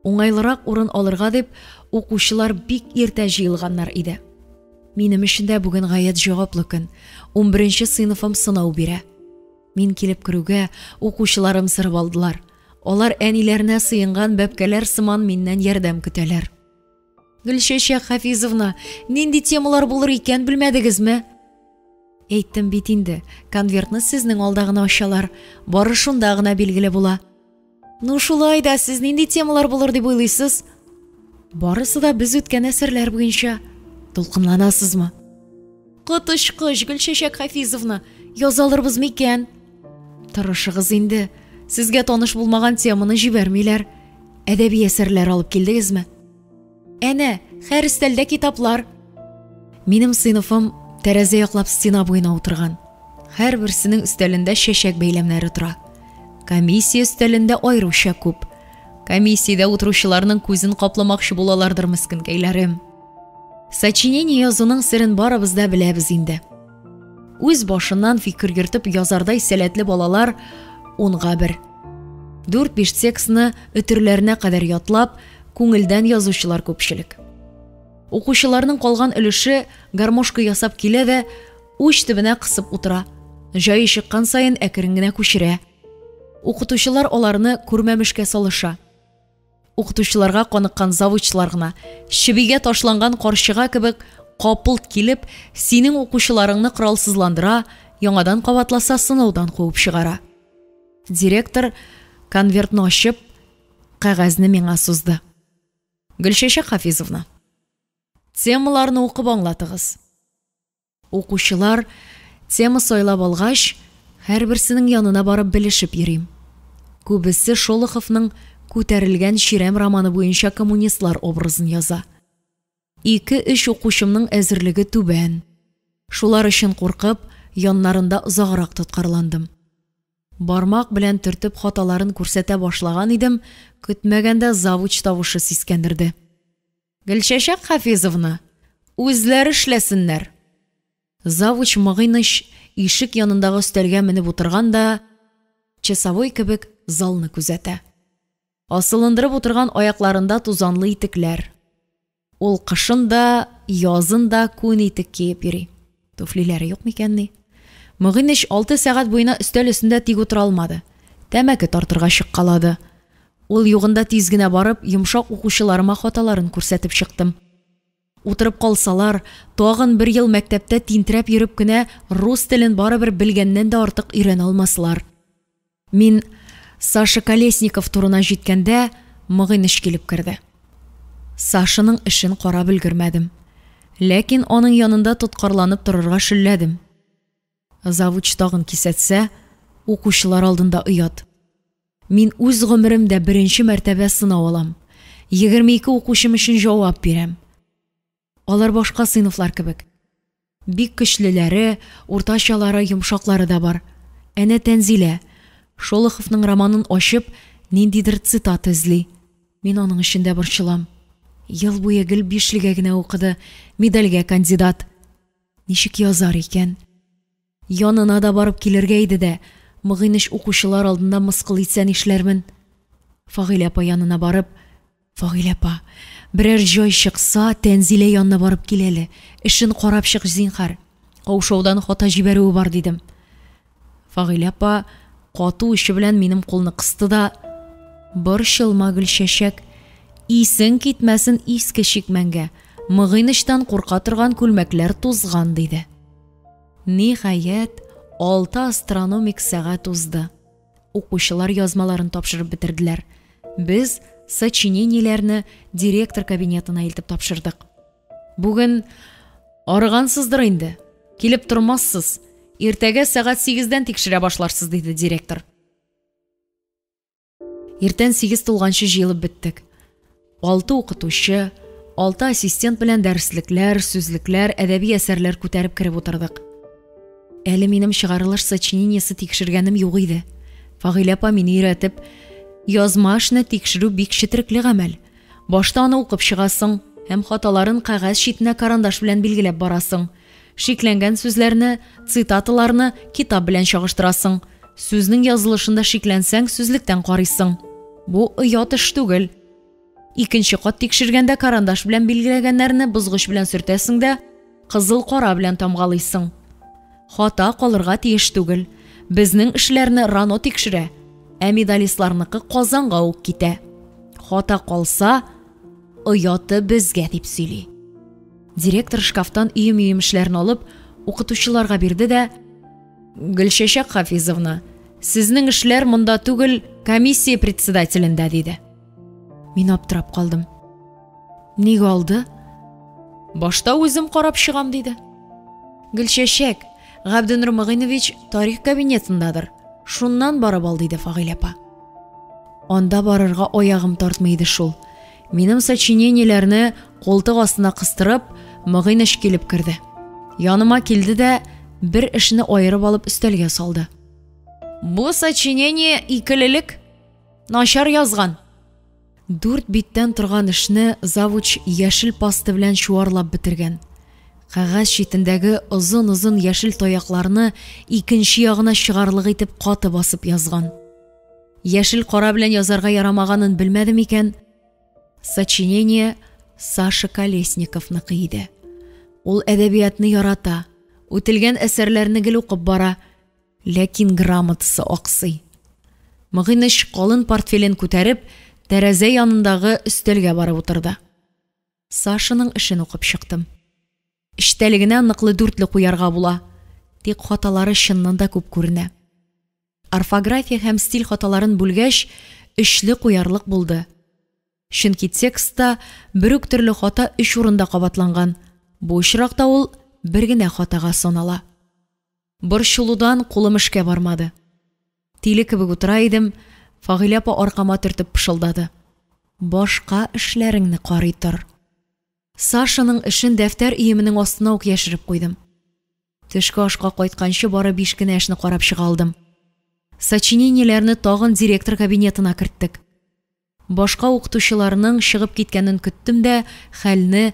Уңайлырак урын алырга дип, укучылар бик иртә җыелганнар иде. Минем өчен дә бүген гаять җаваплы көн. Унберенче сыйныфым сынау бирә. Мин килеп керүгә, укучыларым сырып алдылар. Алар әниләренә сыенган бәбкәләр сыман миннән ярдәм көтәләр. Гөлчәчәк Хафизовна, нинди темалар булыр икән, белмәдегезме? Әйттем бит инде, конвертны сезнең алда гына ачалар, бары шунда гына билгеле була. Ну шулай да, сез нинди темалар булыр дип уйлыйсыз? Барысы да без үткән әсәрләр буенча. Дулкынланасызмы? Коточкыч, Гөлчәчәк Хафизовна, яза алырбыз микән? Тырышыгыз инде. Сезгә таныш булмаган теманы җибәрмиләр. Әдәби әсәрләр алып килдегезме? Әнә, һәр өстәлдә китаплар. Минем сыйныфым тәрәзә яклап стена буена утырган. Һәрберсенең өстәлендә чәчәк бәйләмнәре тора. Комиссия өстәлендә аеруча күп. Комиссиядә утыручыларның күзен капламакчы булалардыр мескенкәйләрем. Сочинение язуның серен барыбыз да беләбез инде. Үз башыннан фикер йөртеп язардай сәләтле балалар унга бер. Дүрт-биш текстны өтерләренә кадәр ятлап, күңелдән язучылар күпчелек. Укучыларның калган өлеше гармошка ясап килә дә уч төбенә кысып утыра. Җае чыккан саен әкрен генә күчерә. Укытучылар аларны күрмәмешкә салыша. Укытучыларга каныккан завучлар гына, чебигә ташланган карчыга кебек капылт килеп, синең укучыларыңны коралсызландыра, яңадан кабатласа сынаудан куып чыгара. Директор конвертны ачып, кәгазьне миңа сузды. Гөлчәчәк Хафизовна, темаларны укып аңлатыгыз. Укучылар тема сайлап алгач, һәрберсенең янына барып белешеп йөрим. Күбесе Шолоховның Күтәрелгән чирәм романы буенча коммунистлар образын яза. Ике-өч укучымның әзерлеге түбән. Шулар өчен куркып, яннарында озаграк тоткарландым. Бармак белән төртеп хаталарын күрсәтә башлаган идем, көтмәгәндә завуч тавышы сискәндерде. Гөлчәчәк Хафизовна, үзләре эшләсеннәр! Завуч Могыйныч ишек янындагы өстәлгә менеп утырган да, часовой кебек, залны күзәтә. Асылындырып утырган аякларында тузанлы итекләр. Ул кышын да, язын да күн итек киеп йөри. Туфлиләре юк микәнни? Могыйныч алты сәгать буена өстәл өстендә тик утыра алмады. Тәмәке тартырга чыккалады. Ул югында тиз генә барып, йомшак укучыларыма хаталарын күрсәтеп чыктым. Утырып калсалар, тагын бер ел мәктәптә тинтерәп йөреп кенә рус телен барыбер белгәннән дә артык өйрәнә алмаслар. Мин Саша Колесников турына җиткәндә, Могыйныч килеп керде. Сашаның эшен карап өлгермәдем. Ләкин аның янында тоткарланып торырга шөлләдем. Завуч тагын кисәтсә, укучылар алдында оят. Мин үз гомеремдә беренче мәртәбә сынау алам. 22 укучым өчен җавап бирәм. Алар башка сыйныфлар кебек. Бик көчлеләре, уртачалары, йомшаклары да бар. Әнә Тәнзилә, Шолоховның романын ачып, ниндидер цитата эзли. Мин аның өчен дә борчылам. Ел буе гел бишлегә генә укыды, медальгә кандидат. Ничек язар икән? Янына да барып килергә иде дә, Могыйныч укучылар алдында мыскыл итсә нишләрмен? Фагыйлә апа янына барып, Фагыйлә апа, берәр җай чыкса, Тәнзилә янына барып кил әле, эшен карап чык, зинһар. Каушаудан хата җибәрүе бар, дидем. Фагыйлә апа кату учы белән минем кулны кысты да, Борчылма, Гөлчәчәк, исең китмәсен иске чикмәнгә, Могыйнычтан курка торган күлмәкләр тузган, диде. Ниһаять, алты астрономик сәгать узды. Укучылар язмаларын тапшырып бетерделәр. Без сочинениеләрне директор кабинетына илтеп тапшырдык. Бүген арыгансыздыр инде. Килеп тормассыз. Иртәгә сәгать сигездән тикшерә башларсыз, диде директор. Иртән 8 тулганчы җыелып беттек. Алты укытучы, алты ассистент белән дәреслекләр, сүзлекләр, әдәби әсәрләр күтәреп кереп утырдык. Әле минем чыгарылыш сочинениесе тикшергәнем юк иде. Фагыйлә апа мине өйрәтеп, язма эшне тикшерү бик четерекле гамәл. Башта аны укып чыгасың һәм хаталарын кәгазь читенә карандаш белән билгеләп барасың. Шикләнгән сүзләрне, цитаталарны китап белән чагыштырасың. Сүзнең язылышында шикләнсәң, сүзлектән карыйсың. Бу оят эш түгел. Икенче кат тикшергәндә карандаш белән билгеләгәннәрне бозгыч белән сөртәсең дә, кызыл кара белән тамгалыйсың. Хата калырга тиеш түгел. Безнең эшләрне РАНО тикшерә, ә медалистларныкы Казанга ук китә. Хата калса, ояты безгә, дип сөйли. Директор шкафтан өем-өем эшләрен алып, укытучыларга бирде дә, Гөлчәчәк Хафизовна, сезнең эшләр монда түгел, комиссия председателендә, диде. Мин аптырап калдым. Нигә алды? Башта үзем карап чыгам, диде. Гөлчәчәк, Габденур Мөгыйнович тарих кабинетындадыр. Шуннан барып ал, диде Фагыйлә апа. Анда барырга аягым тартмый иде шул. Минем сочинениеләрне култык астына кыстырып, Мөгыйныч килеп керде. Яныма килде дә, Бер эшне аерып алып өстәлгә салды. Бу сочинение икелелек. Начар язган. Дүрт биттән торган эшне завуч яшел паста белән чуарлап бетергән. Кәгазь читендәге озын-озын яшел таякларны икенче ягына чыгарлык итеп каты басып язган. Яшел кара белән язарга ярамаганын белмәде микән? Сочинение Саша Колесниковныкы иде. Ул әдәбиятны ярата, үтелгән әсәрләрне гел укып бара, ләкин грамотасы аксый. Мөгыйныч калын портфелен күтәреп, тәрәзә янындагы өстәлгә барып утырды. Сашаның эшен укып чыктым. Эчтәлегенә ныклы дүртле куярга була, тик хаталары чыннан да күп күренә. Орфография һәм стиль хаталарын бүлгәч, өчле куярлык булды. Чөнки текстта бер үк төрле хата өч урында кабатланган. Бу очракта ул бер генә хатага санала. Борчылудан кулым эшкә бармады. Тиле кебек утыра идем, Фагыйлә апа аркама төртеп пышылдады. Башка эшләреңне карый тор. Сашаның эшен дәфтәр өеменең астына ук яшереп куйдым. Төшке ашка кайтканчы бары биш кенә эшне карап чыга алдым. Сочинениеләрне тагын директор кабинетына керттек. Башка укытучыларның чыгып киткәнен көттем дә хәлне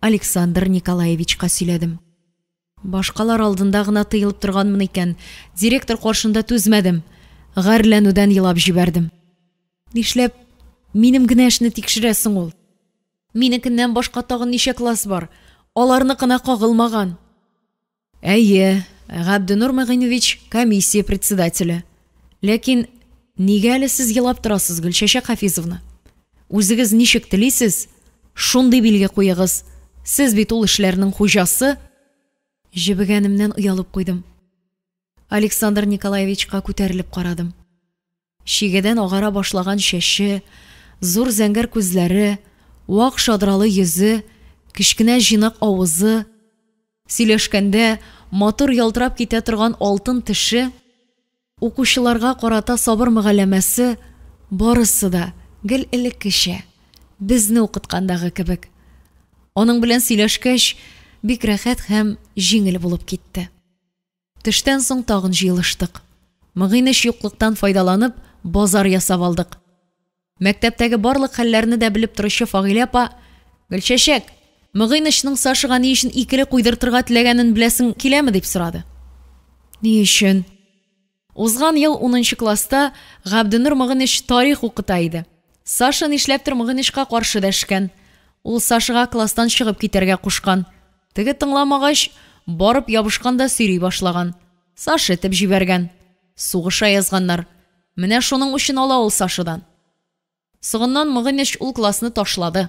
Александр Николаевичка сөйләдем. Башкалар алдында гына тыелып торганмын икән, директор каршында түзмәдем, гарьләнүдән елап җибәрдем. Нишләп минем генә эшне тикшерә соң ул? Минекеннән башка тагын ничә класс бар? Аларныкына кагылмаган. Әйе, Габденур Мәгыйнович комиссия председателе. Ләкин нигә әле сез елап торасыз, Гөлчәчәк Хафизовна? Үзегез ничек телисез, шундый билге куегыз. Сез бит ул эшләрнең хуҗасы. Җебегәнемнән оялып куйдым. Александр Николаевичка күтәрелеп карадым. Чигәдән агара башлаган чәче, зур зәңгәр күзләре, вак шадралы йөзе, кечкенә җыйнак авызы, сөйләшкәндә матур ялтырап китә торган алтын теше, укучыларга карата сабыр мөгалләмәсе, барысы да гел элеккечә, безне укыткандагы кебек. Аның белән сөйләшкәч, бик рәхәт һәм җиңел булып китте. Төштән соң тагын җыелыштык. Мөгыйныч юклыктан файдаланып, базар ясап алдык. Мәктәптәге барлык хәлләрне дә белеп торучы Фагыйлә апа: "Гөлчәчәк, Мөгыйнычның Сашага ни өчен икеле куйдыртырга теләгәнен беләсең киләме?" – дип сорады. Ни өчен? Узган ел унынчы класста Габденур Мөгыйныч тарих укыта иде. Саша нишләптер Мөгыйнычка каршы дәшкән. Ул Сашага класстан чыгып китәргә кушкан. Теге тыңламагач, барып ябышкан да сөйри башлаган. Саша этеп җибәргән. Сугыша язганнар. Менә шуның үчен ала ул Сашадан. Соңыннан Мөгыйныч ул классны ташлады.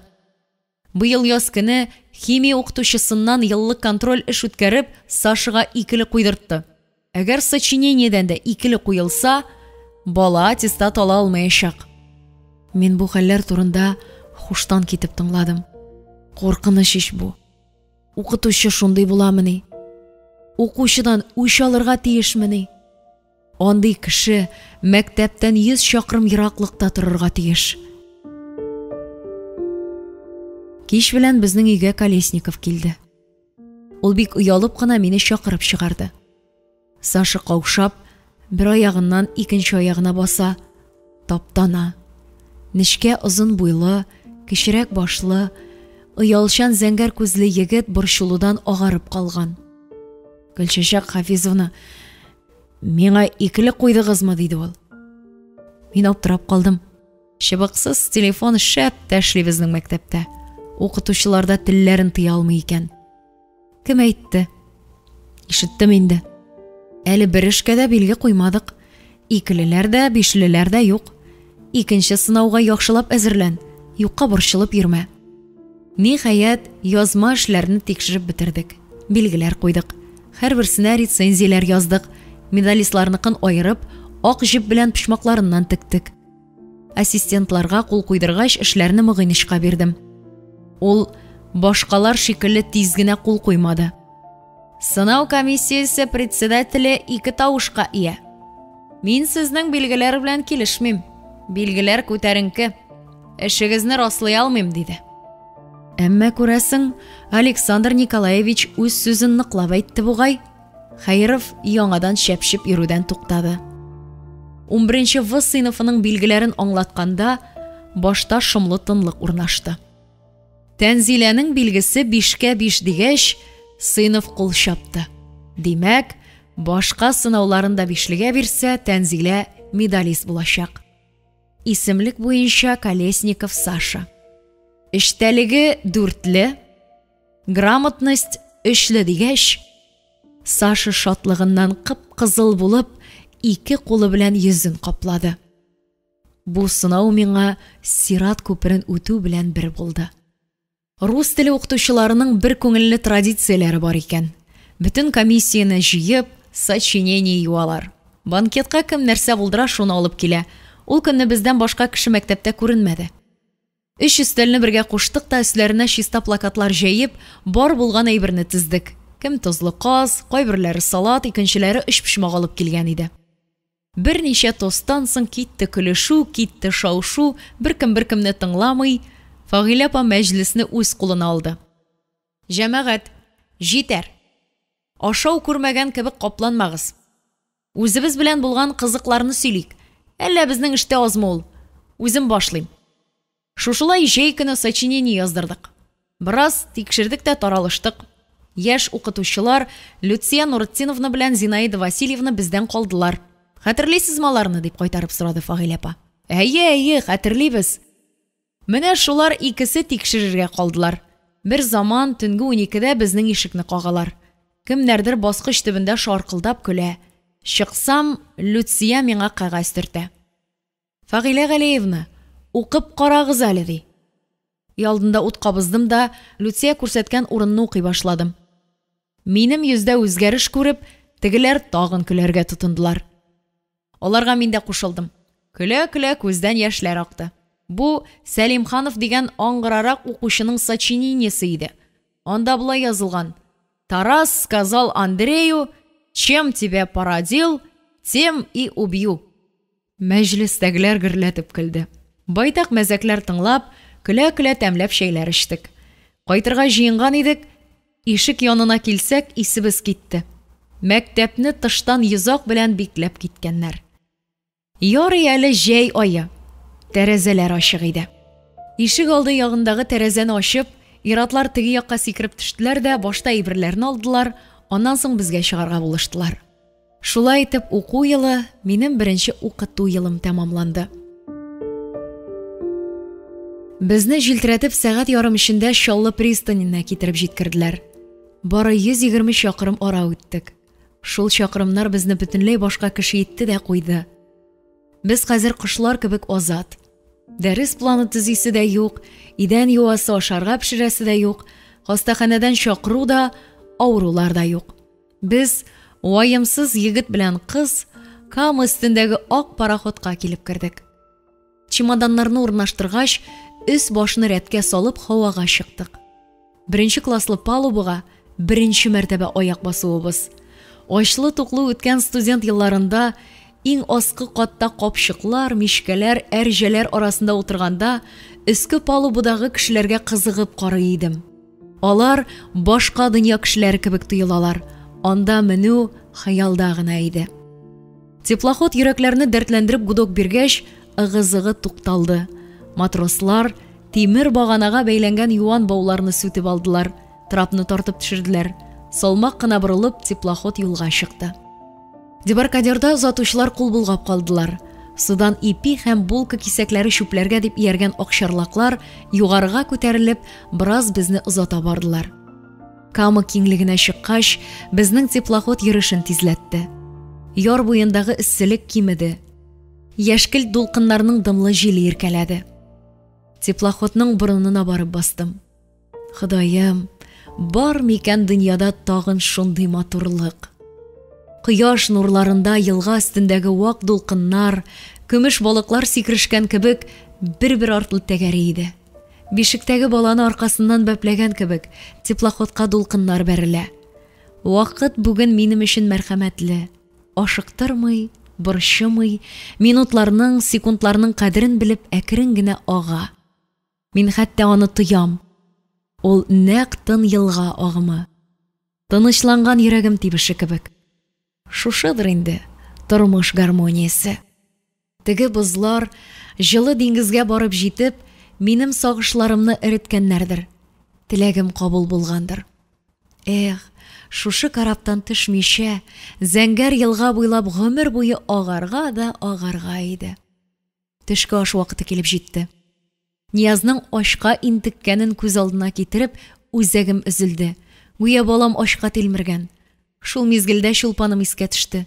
Быел яз көне химия укытучысыннан еллык контроль эш үткәреп, Сашага икеле куйдыртты. Әгәр сочинениедән дә икеле куелса, бала аттестат ала алмаячак. Мин бу хәлләр турында хуштан китеп тыңладым. Куркыныч ич бу. Укытучы шундый буламыни? Укучыдан үч алырга тиешмени? Андый кеше мәктәптән 100 чакрым ераклыкта торырга тиеш. Кич белән безнең өйгә Колесников килде. Ул бик оялып кына мине чакырып чыгарды. Саша каушап, бер аягыннан икенче аягына баса, таптана. Нечкә озын буйлы, кечерәк башлы, оялчан зәңгәр күзле егет борчылудан агарып калган. Гөлчәчәк Хафизовна, миңа икеле куйдыгызмы? диде ул. Мин аптырап калдым. Чыбыксыз телефон шәп тә эшли безнең мәктәптә. Укытучылар да телләрен тыя алмый икән. Кем әйтте? Ишеттем инде. Әле бер эшкә дә билге куймадык. Икелеләр дә, бишлеләр дә юк. Икенче сынауга яхшылап әзерлән, юкка борчылып йөрмә. Ниһаять, язма эшләрне тикшереп бетердек. Билгеләр куйдык. Һәрберсенә рецензияләр яздык. Медалистларныкын аерып, ак җеп белән почмакларыннан тектек. Ассистентларга кул куйдыргач, эшләрне Мөгыйнычка бирдем. Ул башкалар шикелле тиз генә кул куймады. Сынау комиссиясе председателе ике тавышка ия. Мин сезнең билгеләр белән килешмим. Билгеләр күтәренке. Эшегезне раслый алмыйм, диде. Әмма күрәсең, Александр Николаевич үз сүзен ныклап әйтте бугай. Хәеров яңадан чәпчеп йөрүдән туктады. Унберенче В сыйныфының билгеләрен аңлатканда, башта шомлы тынлык урнашты. Тәнзиләнең билгесе бишкә биш дигәч, сыйныф кул чапты. Димәк, башка сынауларын да бишлегә бирсә, Тәнзилә медалист булачак. Исемлек буенча Колесников Саша. Эчтәлеге дүртле, грамотность өчле дигәч, Саша шатлыгыннан кып-кызыл булып, ике кулы белән йөзен каплады. Бу сынау миңа сират күперен үтү белән бер булды. Рус теле укытучыларының бер күңелле традицияләре бар икән. Бөтен комиссияне җыеп, сочинение юалар. Банкетка кем нәрсә булдыра, шуны алып килә. Ул көнне бездән башка кеше мәктәптә күренмәде. Өч өстәлне бергә куштык та өсләренә чиста плакатлар җәеп, бар булган әйберне тездек. Кем тозлы каз, кайберләре салат, икенчеләре өчпочмак алып килгән иде. Берничә тосттан соң китте көлешү, китте шау-шу, беркем беркемне тыңламый. Фагыйлә апа мәҗлесне үз кулына алды. Җәмәгать, җитәр! Ашау күрмәгән кебек капланмагыз. Үзебез белән булган кызыкларны сөйлик. Әллә безнең эштә азмы ул? Үзем башлыйм. Шушылай җәй көне сочинение яздырдык. Бераз тикшердек тә таралыштык. Яшь укытучылар Люция Нуретдиновна белән Зинаида Васильевна бездән калдылар. Хәтерлисезме аларны? дип кайтарып сорады Фагыйлә апа. Әйе, әйе, хәтерлибез. Менә шулар икесе тикшерергә калдылар. Бер заман төнге уникедә безнең ишекне кагалар. Кемнәрдер баскыч төбендә шаркылдап көлә. Чыксам, Люция миңа кәгазь төртә. Фагыйлә Галиевна, укып карагыз әле, ди. Өйалдында ут кабыздым да, Люция күрсәткән урынны укый башладым. Минем йөздә үзгәреш күреп, тегеләр тагын көләргә тотындылар. Аларга мин дә кушылдым. Көлә-көлә күздән яшьләр акты. Бу Сәлимханов дигән аңгырарак укучының сочинениесе иде. Анда болай язылган, Тарас сказал Андрею, чем тебя породил, тем и убью. Мәҗлестәгеләр гөрләтеп көлде. Байтак мәзәкләр тыңлап, көлә-көлә тәмләп чәйләр эчтек. Кайтырга җыенган идек, Ишек янына килсәк, исебез китте. Мәктәпне тыштан йозак белән бикләп киткәннәр. Ярый әле җәй ае. Тәрәзәләр ачык иде. Ишек алды ягындагы тәрәзәне ачып, ир-атлар теге якка сикереп төштеләр дә башта әйберләрне алдылар, аннан соң безгә чыгарга булыштылар. Шулай итеп, уку елы, минем беренче укыту елым тәмамланды. Безне җилтерәтеп сәгать ярым эчендә Чаллы пристаненә китереп җиткерделәр. Бары 120 чакрым ара үттек. Шул чакрымнар безне бөтенләй башка кеше итте дә куйды. Без хәзер кошлар кебек азат. Дәрес планы төзисе дә юк, идән юасы, ашарга пешерәсе дә юк, хастаханәдән чакыру да, авырулар да юк. Без, ваемсыз егет белән кыз, Кама өстендәге ак пароходка килеп кердек. Чемоданнарны урнаштыргач, өс-башны рәткә салып, һавага чыктык. Беренче класслы палубага беренче мәртәбә аяк басуыбыз. Ачлы-туклы үткән студент елларында иң аскы катта капчыклар, мичкәләр, әрҗәләр арасында утырганда, өске палубадагы кешеләргә кызыгып карый идем. Алар башка дөнья кешеләре кебек тоелалар. Анда менү хыялда гына иде. Теплоход йөрәкләрне дәртләндереп гудок биргәч, ыгы-зыгы тукталды. Матрослар тимер баганага бәйләнгән юан бауларны сүтеп алдылар, трапны тартып төшерделәр. Салмак кына борылып, теплоход юлга чыкты. Дебаркадерда озатучылар кул болгап калдылар. Судан ипи һәм булка кисәкләре чүпләргә дип ияргән акчарлаклар югарыга күтәрелеп, бераз безне озата бардылар. Кама киңлегенә чыккач, безнең теплоход йөрешен тизләтте. Яр буендагы эсселек кимеде. Яшькелт дулкыннарның дымлы җиле иркәләде. Теплоходның борынына барып бастым. Ходаем, бар микән дөньяда тагын шундый матурлык? Кояш нурларында елга өстендәге вак дулкыннар, көмеш балыклар сикерешкән кебек, бер-бер артлы тәгәри иде. Бишектәге баланы аркасыннан бәпләгән кебек, теплоходка дулкыннар бәрелә. Вакыт бүген минем өчен мәрхәмәтле. Ашыктырмый, борчымый, минутларның, секундларның кадерен белеп әкрен генә ага. Мин хәтта аны тоям. Ул нәкъ тын елга агымы. Тынычланган йөрәгем тибеше кебек. Шушыдыр инде тормыш гармониясе. Теге бозлар, җылы диңгезгә барып җитеп, минем сагышларымны эреткәннәрдер, теләгем кабул булгандыр. Эх, шушы корабтан төшмичә, зәңгәр елга буйлап гомер буе агарга да агарга иде. Төшке аш вакыты килеп җитте. Ниязның ачка интеккәнен күз алдына китереп, үзәгем өзелде. Гүя балам ачка тилмергән. Шул мизгелдә Чулпаным искә төште.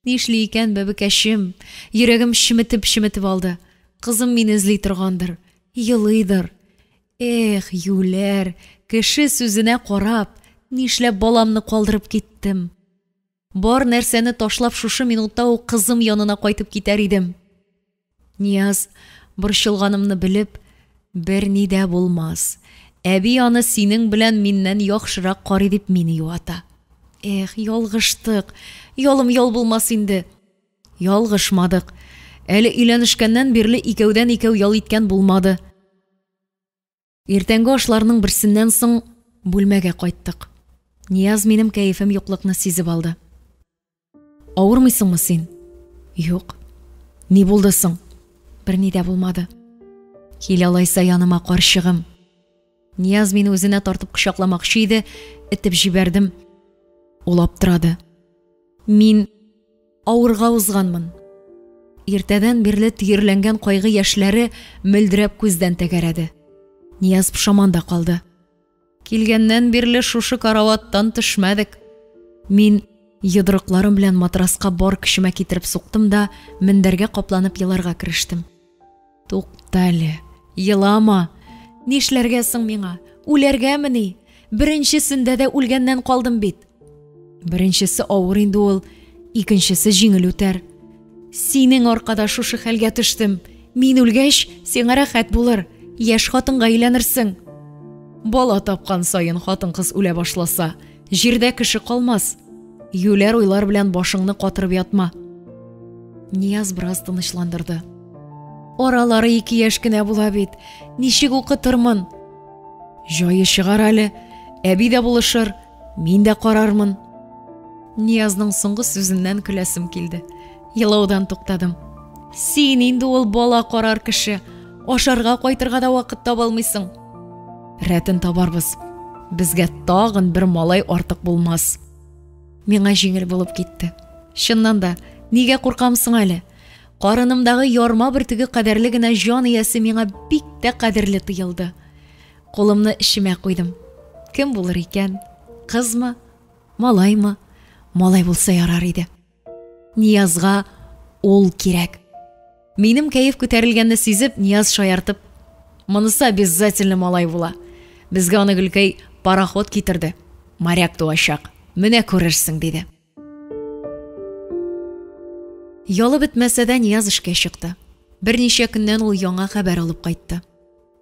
Нишли икән бәбекәчем? Йөрәгем чеметеп-чеметеп алды. Кызым мине эзли торгандыр, елыйдыр. Эх, юләр, кеше сүзенә карап, нишләп баламны калдырып киттем? Бар нәрсәне ташлап шушы минутта ук кызым янына кайтып китәр идем. Нияз, борчылганымны белеп, Берни дә булмас, әби аны синең белән миннән яхшырак карый, дип мине юата. Эх, ялгыштык, ялым ял булмас инде. Ялгышмадык. Әле өйләнешкәннән бирле икәүдән-икәү ял иткән булмады. Иртәнге ашларның берсеннән соң бүлмәгә кайттык. Нияз минем кәефем юклыкны сизеп алды. Авырмыйсыңмы син? Юк. Ни булды соң? Берни дә булмады. Кил алайса яныма, карчыгым. Нияз мине үзенә тартып кочакламакчы иде, этеп җибәрдем. Ул аптырады. Мин авырга узганмын. Иртәдән бирле төерләнгән кайгы яшьләре мөлдерәп күздән тәгәрәде. Нияз пошаманда калды. Килгәннән бирле шушы караваттан төшмәдек. Мин йодрыкларым белән матраска бар көчемә китереп суктым да мендәргә капланып еларга керештем. Туктале, елама. Нишләргә соң миңа? Үләргәмени? Беренчесендә дә үлгәннән калдым бит. Беренчесе авыр инде ул, икенчесе җиңел үтәр. Синең аркада шушы хәлгә төштем. Мин үлгәч, сиңа рәхәт булыр. Яшь хатынга әйләнерсең. Бала тапкан саен хатын-кыз үлә башласа, җирдә кеше калмас. Юләр уйлар белән башыңны катырып ятма. Нияз бераз тынычландырды. Аралары ике яшь кенә була бит. Ничек укытырмын? Җае чыгар әле. Әби дә булышыр, мин дә карармын. Ниязның соңгы сүзеннән көләсем килде. Елаудан туктадым. Син инде ул бала карар кеше. Ашарга кайтырга да вакыт таба алмыйсың. Рәтен табарбыз. Безгә тагын бер малай артык булмас. Миңа җиңел булып китте. Чыннан да, нигә куркам соң әле? Карынымдагы ярма бөртеге кадәрле генә җан иясе миңа бик тә кадерле тоелды. Кулымны эчемә куйдым. Кем булыр икән? Кызмы? Малаймы? Малай булса ярар иде. Ниязга ул кирәк. Минем кәеф күтәрелгәнне сизеп, Нияз шаяртып, Монысы обязательно малай була. Безгә аны Гөлкәй пароход китерде. Моряк туачак. Менә күрерсең, диде. Ялы бетмәсә дә Нияз эшкә чыкты. Берничә көннән ул яңа хәбәр алып кайтты.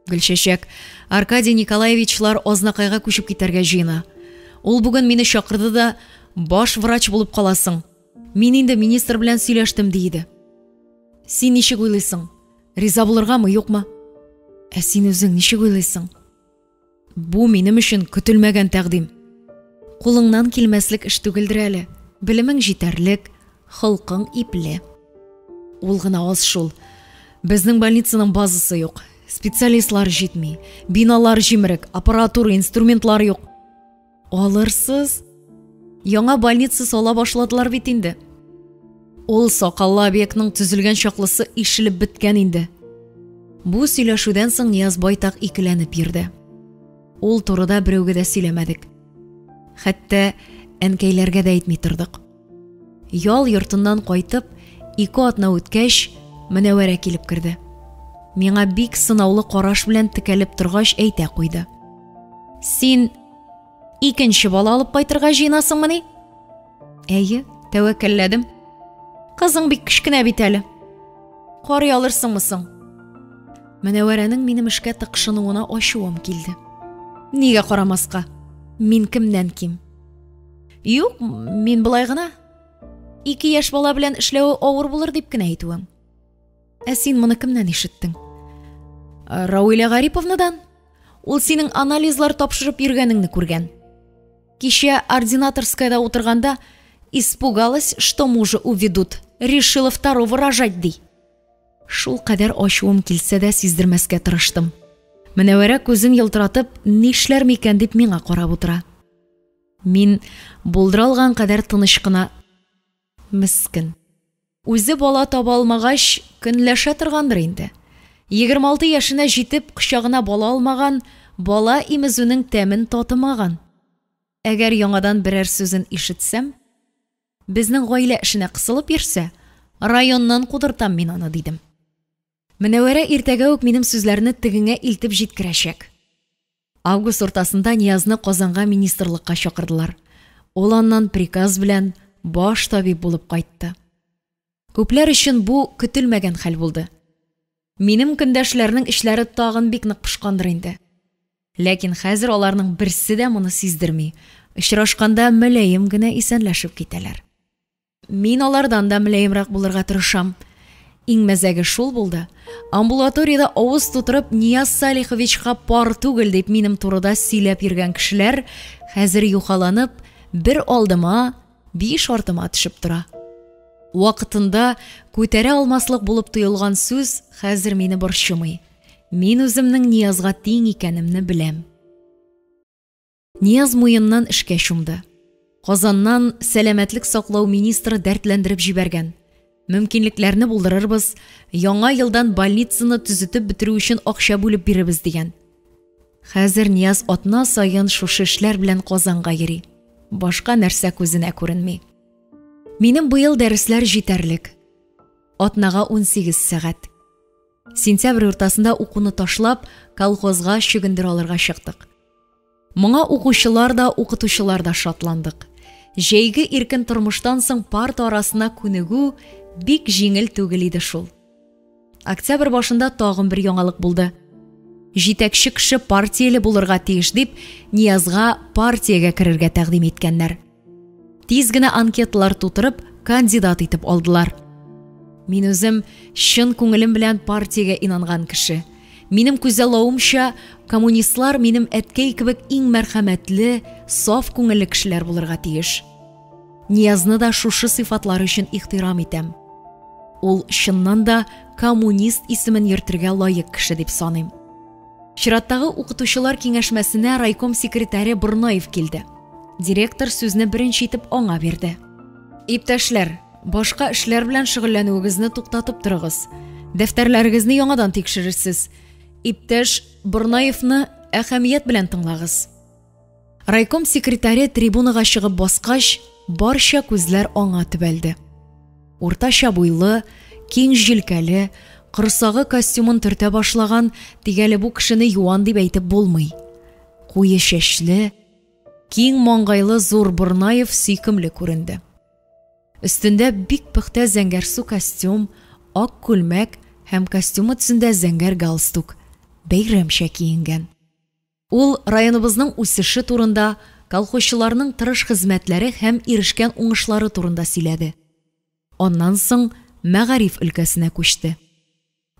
Гөлчәчәк, Аркадий Николаевичлар Азнакайга күчеп китәргә җыена. Ул бүген мине чакырды да, баш врач булып каласың. Мин инде министр белән сөйләштем, ди иде. Син ничек уйлыйсың? Риза булыргамы, юкмы? Ә син үзең ничек уйлыйсың? Бу минем өчен көтелмәгән тәкъдим. Кулыңнан килмәслек эш түгелдер әле. Белемең җитәрлек, холкың ипле. Ул гына аз шул. Безнең больницаның базасы юк. Специалистлар җитми, биналар җимерек, аппаратура, инструментлар юк. Алырсыз. Яңа больница сала башладылар бит инде. Ул сакаллы объектның төзелгән чаклысы ишелеп беткән инде. Бу сөйләшүдән соң Нияз байтак икеләнеп йөрде. Ул турыда берәүгә дә сөйләмәдек. Хәтта әнкәйләргә дә әйтми тордык. Ял йортыннан кайтып, ике атна үткәч, Мөнәвәрә килеп керде. Миңа бик сынаулы караш белән текәлеп торгач әйтә куйды. Син икенче бала алып кайтырга җыенасыңмыни? Әйе, тәвәккәлләдем. Кызың бик кечкенә бит әле. Карый алырсыңмы соң? Мөнәвәрәнең минем эшкә тыкшынуына ачуым килде. Нигә карамаска? Мин кемнән ким? Юк, мин болай гына. Ике яшь бала белән эшләве авыр булыр дип кенә әйтүем. Ә син моны кемнән ишеттең? Рауиля Гариповнадан. Ул синең анализлар тапшырып йөргәнеңне күргән. Кичә ординаторскаяда утырганда, Испугалась, что мужа уведут, решила второго рожать, ди. Шулкадәр ачуым килсә дә сиздермәскә тырыштым. Мөнәвәрә күзен елтыратып, нишләр микән дип миңа карап утыра. Мин булдыра алган кадәр тыныч кына, Мескен. Үзе бала таба алмагач, көнләшә торгандыр инде. 26 яшенә җитеп, кочагына бала алмаган, бала имезүнең тәмен татымаган. Әгәр яңадан берәр сүзен ишетсәм, безнең гаилә эшенә кысылып йөрсә, районнан кудыртам мин аны, дидем. Мөнәвәрә иртәгә үк минем сүзләрне тегеңә илтеп җиткерәчәк. Август уртасында Ниязны Казанга министрлыкка чакырдылар. Ул аннан приказ белән баш табиб булып кайтты. Күпләр өчен бу көтелмәгән хәл булды. Минем көндәшләрнең эчләре тагын бик нык пошкандыр инде. Ләкин хәзер аларның берсе дә моны сиздерми. Очрашканда мөлаем генә исәнләшеп китәләр. Мин алардан да мөлаемрак булырга тырышам. Иң мәзәге шул булды. Амбулаториядә авыз тутырып Нияз Салиховичка пар түгел дип минем турыда сөйләп йөргән кешеләр хәзер юхаланып бер алдыма, биш артыма төшеп тора. Вакытында күтәрә алмаслык булып тоелган сүз хәзер мине борчымый. Мин үземнең Ниязга тиң икәнемне беләм. Нияз муеннан эшкә чумды. Казаннан сәламәтлек саклау министры дәртләндереп җибәргән. Мөмкинлекләрне булдырырбыз, яңа елдан больницаны төзетеп бетерү өчен акча бүлеп бирербез дигән. Хәзер Нияз атна саен шушы эшләр белән Казанга йөри. Башка нәрсә күзенә күренми. Минем быел дәресләр җитәрлек. Атнага 18 сәгать. Сентябрь уртасында укуны ташлап, колхозга чөгендер алырга чыктык. Моңа укучылар да, укытучылар да шатландык. Җәйге иркен тормыштан соң парта арасына күнегү бик җиңел түгел иде шул. Октябрь башында тагын бер яңалык булды. Җитәкче кеше партияле булырга тиеш дип, Ниязга партиягә керергә тәкъдим иткәннәр. Тиз генә анкеталар тутырып, кандидат итеп алдылар. Мин үзем чын күңелем белән партиягә инанган кеше. Минем күзаллавымча, коммунистлар минем әткәй кебек иң мәрхәмәтле, саф күңелле кешеләр булырга тиеш. Ниязны да шушы сыйфатлары өчен ихтирам итәм. Ул чыннан да коммунист исемен йөртергә лаек кеше дип саныйм. Чираттагы укытучылар киңәшмәсенә райком секретаре Борнаев килде. Директор сүзне беренче итеп аңа бирде. Иптәшләр, башка эшләр белән шөгыльләнүегезне туктатып торыгыз. Дәфтәрләрегезне яңадан тикшерерсез. Иптәш Борнаевны әһәмият белән тыңлагыз. Райком секретаре трибунага чыгып баскач, барча күзләр аңа төбәлде. Уртача буйлы, киң җилкәле, корсагы костюмын төртә башлаган, тик әле бу кешене юан дип әйтеп булмый. Куе чәчле, киң маңгайлы зур Борнаев сөйкемле күренде. Өстендә бик пөхтә зәңгәрсу костюм, ак күлмәк һәм костюмы төсендә зәңгәр галстук. Бәйрәмчә киенгән. Ул районыбызның үсеше турында, колхозчыларның тырыш хезмәтләре һәм ирешкән уңышлары турында сөйләде. Аннан соң мәгариф өлкәсенә күчте.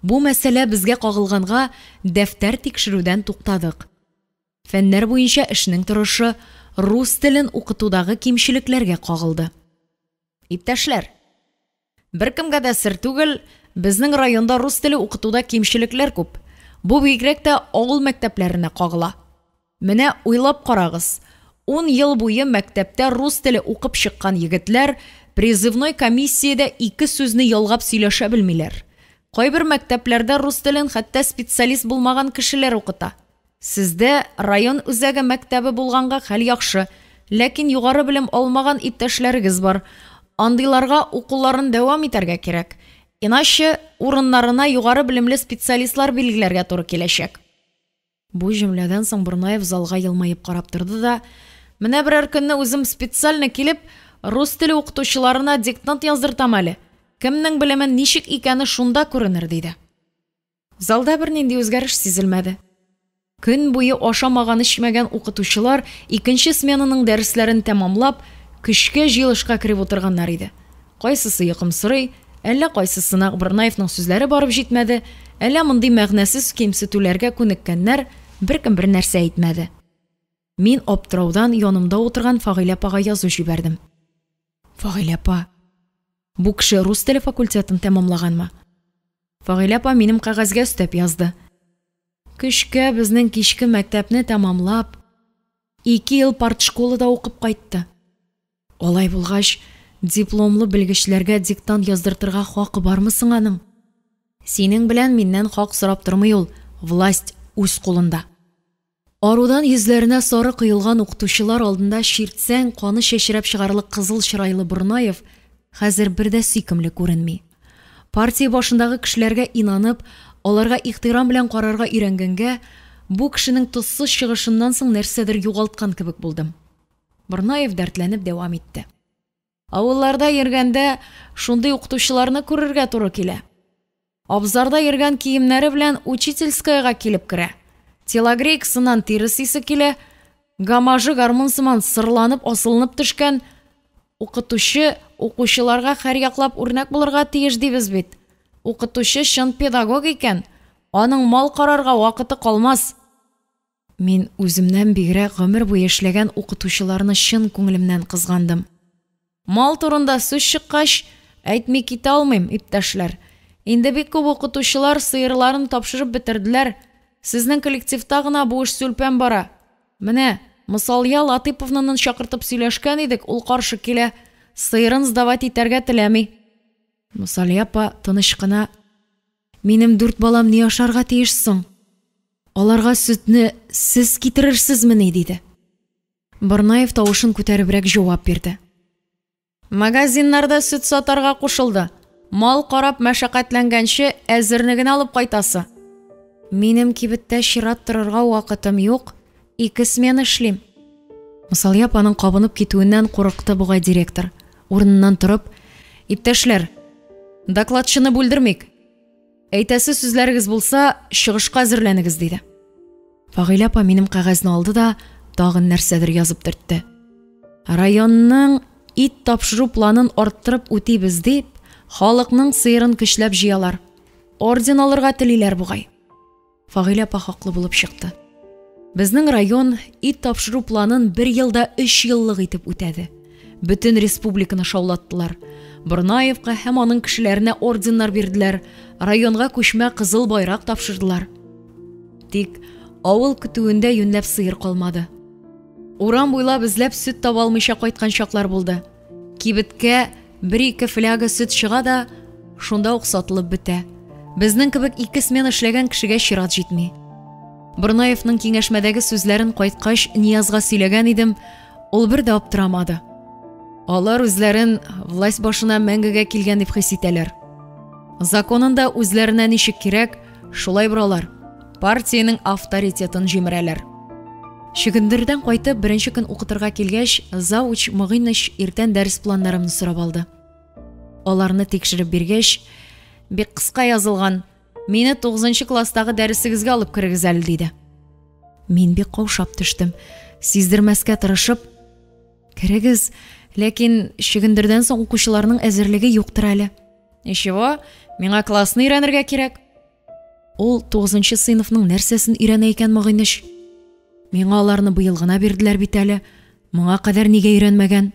Бу мәсьәлә безгә кагылганга дәфтәр тикшерүдән туктадык. Фәннәр буенча эшнең торышы, рус телен укытудагы кимчелекләргә кагылды. Иптәшләр, беркемгә дә сер түгел, безнең районда рус теле укытуда кимчелекләр күп. Бу бигрәк тә авыл мәктәпләренә кагыла. Менә уйлап карагыз, ун ел буе мәктәптә рус теле укып чыккан егетләр призывной комиссиядә ике сүзне ялгап сөйләшә белмиләр. Кайбер мәктәпләрдә рус телен хәтта специалист булмаган кешеләр укыта. Сездә район үзәге мәктәбе булганга хәл яхшы, ләкин югары белем алмаган иптәшләрегез бар. Андыйларга укуларын дәвам итәргә кирәк. Иначе урыннарына югары белемле специалистлар билгеләргә туры киләчәк. Бу җөмләдән соң Борнаев залга елмаеп карап торды да, Менә берәр көнне үзем специально килеп, рус теле укытучыларына диктант яздыртам әле. Кемнең белеме ничек икәне шунда күренер, диде. Залда бернинди үзгәреш сизелмәде. Көн буе ашамаган-эчмәгән укытучылар икенче сменаның дәресләрен тәмамлап, көчкә җыелышка кереп утырганнар иде. Кайсысы йокымсырый, әллә кайсысына Борнаевның сүзләре барып җитмәде, әллә мондый мәгънәсез кимсетүләргә күнеккәннәр, беркем бернәрсә әйтмәде. Мин аптыраудан янымда утырган Фагыйлә апага язу җибәрдем. Фагыйлә апа, бу кеше рус теле факультетын тәмамлаганмы? Фагыйлә апа минем кәгазьгә өстәп язды. Көчкә безнең кичке мәктәпне тәмамлап, 2 ел партшколада укып кайтты. Алай булгач, дипломлы белгечләргә диктант яздыртырга хакы бармы соң аның? Синең белән миннән хак сорап тормый ул, власть үз кулында. Арудан йөзләренә сары коелган укытучылар алдында чиртсәң, каны чәчрәп чыгарлык кызыл чырайлы Борнаев хәзер бер дә сөйкемле күренми. Партия башындагы кешеләргә инанып, аларга ихтирам белән карарга өйрәнгәнгә, бу кешенең тозсыз чыгышыннан соң нәрсәдер югалткан кебек булдым. Борнаев дәртләнеп дәвам итте. Авылларда йөргәндә шундый укытучыларны күрергә туры килә. Абзарда йөргән киемнәре белән учительскаяга килеп керә. Телогрейкасыннан тирес исе килә, гамажы гармун сыман сырланып асылынып төшкән. Укытучы укучыларга һәрьяклап үрнәк булырга тиеш дибез бит. Укытучы чын педагог икән, аның мал карарга вакыты калмас. Мин үземнән бигрәк гомер буе эшләгән укытучыларны чын күңелемнән кызгандым. Мал турында сүз чыккач, әйтми китә алмыйм, иптәшләр. Инде бик күп укытучылар сыерларын тапшырып бетерделәр. Сезнең коллективта гына бу эш сүлпән бара. Менә, Мосаллия Латыйповнаны чакыртып сөйләшкән идек, ул каршы килә. Сыерын сдавать итәргә теләми. Мосаллия апа тыныч кына: «Минем 4 балам ни ашарга тиеш соң? Аларга сөтне сез китерерсезмени?» – диде. Борнаев тавышын күтәребрәк җавап бирде. Магазиннарда сөт сатарга кушылды. Мал карап мәшәкатьләнгәнче, әзерне генә алып кайтасы. Минем кибеттә чират торырга вакытым юк, 2 смена эшлим. Мосаллия апаның кабынып китүеннән курыкты бугай директор. Урыныннан торып: «Иптәшләр, докладчыны бүлдермик. Әйтәсе сүзләрегез булса, чыгышка әзерләнегез», – диде. Фагыйлә апа минем кәгазьне алды да тагын нәрсәдер язып төртте. Районның ит тапшыру планын арттырып үтибез дип, халыкның сыерын көчләп җыялар. Орден алырга телиләр бугай. Фагыйлә апа хаклы булып чыкты. Безнең район ит тапшыру планын 1 елда 3 еллык итеп үтәде. Бөтен республиканы шаулаттылар. Борнаевка һәм аның кешеләренә орденнар бирделәр, районга күчмә кызыл байрак тапшырдылар. Тик авыл көтүендә юньләп сыер калмады. Урам буйлап эзләп сөт таба алмыйча кайткан чаклар булды. Кибеткә 1-2 фляга сөт чыга да, шунда ук сатылып бетә. Безнең кебек 2 смена эшләгән кешегә чират җитми. Борнаевның киңәшмәдәге сүзләрен кайткач Ниязга сөйләгән идем, ул бер дә аптырамады. Алар үзләрен власть башына мәңгегә килгән дип хис итәләр. Законында үзләренә ничек кирәк, шулай боралар. Партиянең авторитетын җимерәләр. Чөгендердән кайтып, беренче көн укытырга килгәч, завуч Могыйныч иртән дәрес планнарымны сорап алды. Аларны тикшереп биргәч, бик кыска язылган, мине 9 класстагы дәресегезгә алып керегез әле, диде. Мин бик каушап төштем. Сиздермәскә тырышып: «Керегез, ләкин чөгендердән соң укучыларның әзерлеге юктыр әле». «Ничего, миңа классны өйрәнергә кирәк». Ул 9 сыйныфның нәрсәсен өйрәнә икән Могыйныч? Миңа аларны быел гына бирделәр бит әле. Моңа кадәр нигә өйрәнмәгән?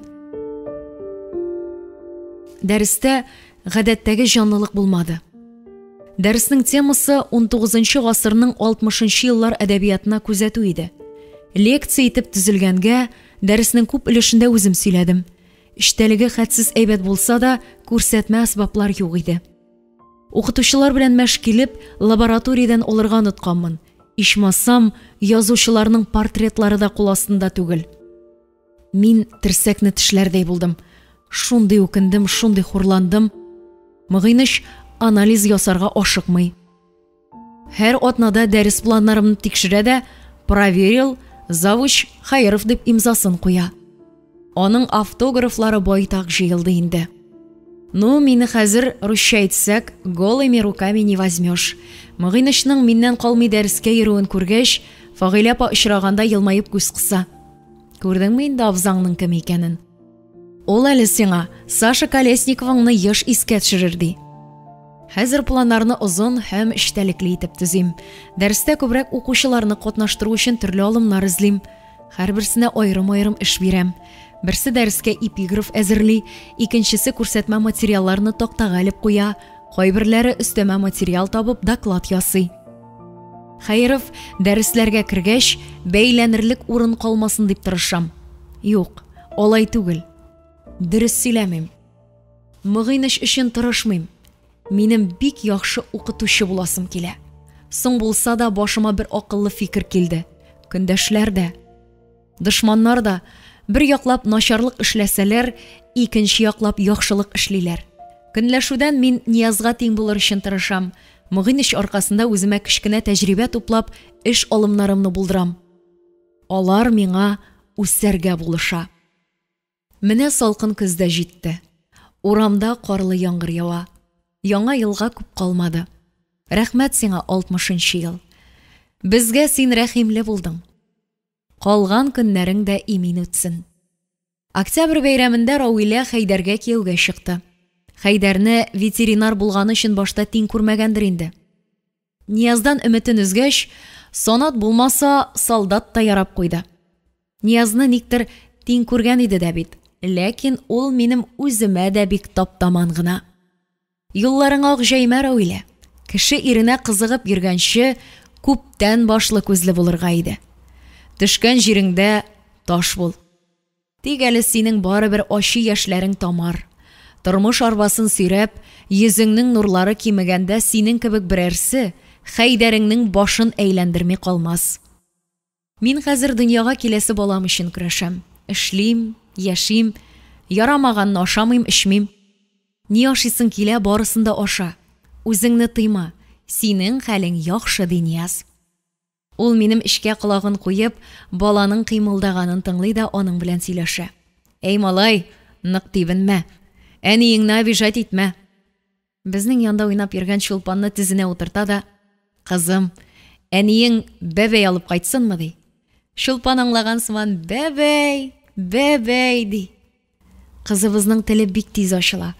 Дәрестә гадәттәге җанлылык булмады. Дәреснең темасы 19 гасырның 60 еллар әдәбиятына күзәтү иде. Лекция итеп төзелгәнгә, дәреснең күп өлешендә үзем сөйләдем. Эчтәлеге хәтсез әйбәт булса да, күрсәтмә әсбаплар юк иде. Укытучылар белән мәш килеп, лабораториядән алырга онытканмын. Ичмасам, язучыларның портретлары да кул астында түгел. Мин терсәкне тешләрдәй булдым. Шундый үкендем, шундый хурландым. Могыйныч анализ ясарга ашыкмый. Һәр атнада дәрес планнарымны тикшерә дә, проверил, завуч Хәеров дип имзасын куя. Аның автографлары байтак җыелды инде. Ну, мине хәзер русча әйтсәк, голыми руками не возьмешь. Могыйнычның миннән калмый дәрескә йөрүен күргәч, Фагыйлә апа очраганда елмаеп күз кыса. Күрдеңме инде абзаңның кем икәнен? Ул әле сиңа Саша Колесниковыңны еш искә төшерер, ди. Хәзер планнарны озын һәм эчтәлекле итеп төзим. Дәрестә күбрәк укучыларны катнаштыру өчен төрле алымнар эзлим. Һәрберсенә аерым-аерым эш бирәм. Берсе дәрескә эпиграф әзерли, икенчесе күрсәтмә материалларны тактага элеп куя, кайберләре өстәмә материал табып доклад ясый. Хәеров дәресләргә кергәч, бәйләнерлек урын калмасын дип тырышам. Юк, алай түгел. Дөрес сөйләмим. Мөгыйныч өчен тырышмыйм. Минем бик яхшы укытучы буласым килә. Соң булса да башыма бер акыллы фикер килде. Көндәшләр дә, дошманнар да бер яклап начарлык эшләсәләр, икенче яклап яхшылык эшлиләр. Көнләшүдән мин Ниязга тиң булыр өчен тырышам. Мөгыйныч аркасында үземә кечкенә тәҗрибә туплап, эш алымнарымны булдырам. Алар миңа үсәргә булыша. Менә салкын көз дә җитте. Урамда карлы яңгыр ява. Яңа елга күп калмады. Рәхмәт сиңа, алтмышынчы ел. Безгә син рәхимле булдың. Калган көннәрең дә имин үтсен. Октябрь бәйрәмендә Рауилә Хәйдәргә кияүгә чыкты. Хәйдәрне ветеринар булганы өчен башта тиң күрмәгәндер инде. Нияздан өметен өзгәч, санат булмаса, солдат та ярап куйды. Ниязны никтер тиң күргән иде дә бит, ләкин ул минем үземә дә бик таптаман гына. Юлларыңа ак җәймә, Рәүилә. Кеше иренә кызыгып йөргәнче, күптән башлы-күзле булырга иде. Төшкән җиреңдә таш бул. Тик әле синең барыбер ачы яшьләрең тамар. Тормыш арбасын сөйрәп, йөзеңнең нурлары кимегәндә синең кебек берәрсе Хәйдәреңнең башын әйләндерми калмас. Мин хәзер дөньяга киләсе балам өчен көрәшәм. Эшлим, яшим, ярамаганны ашамыйм, эчмим. Ни ашыйсың килә, барысын да аша. Үзеңне тыйма, синең хәлең яхшы, ди Нияз. Ул минем эчкә колагын куеп, баланың кыймылдаганын тыңлый да аның белән сөйләшә. Әй, малай, нык тибенмә. Әниеңне обижать итмә. Безнең янда уйнап йөргән Чулпанны тезенә утырта да, Кызым, әниең бәбәй алып кайтсынмы, ди. Чулпан аңлаган сыман, Бәбәй, бәбәй, ди. Кызыбызның теле бик тиз ачыла.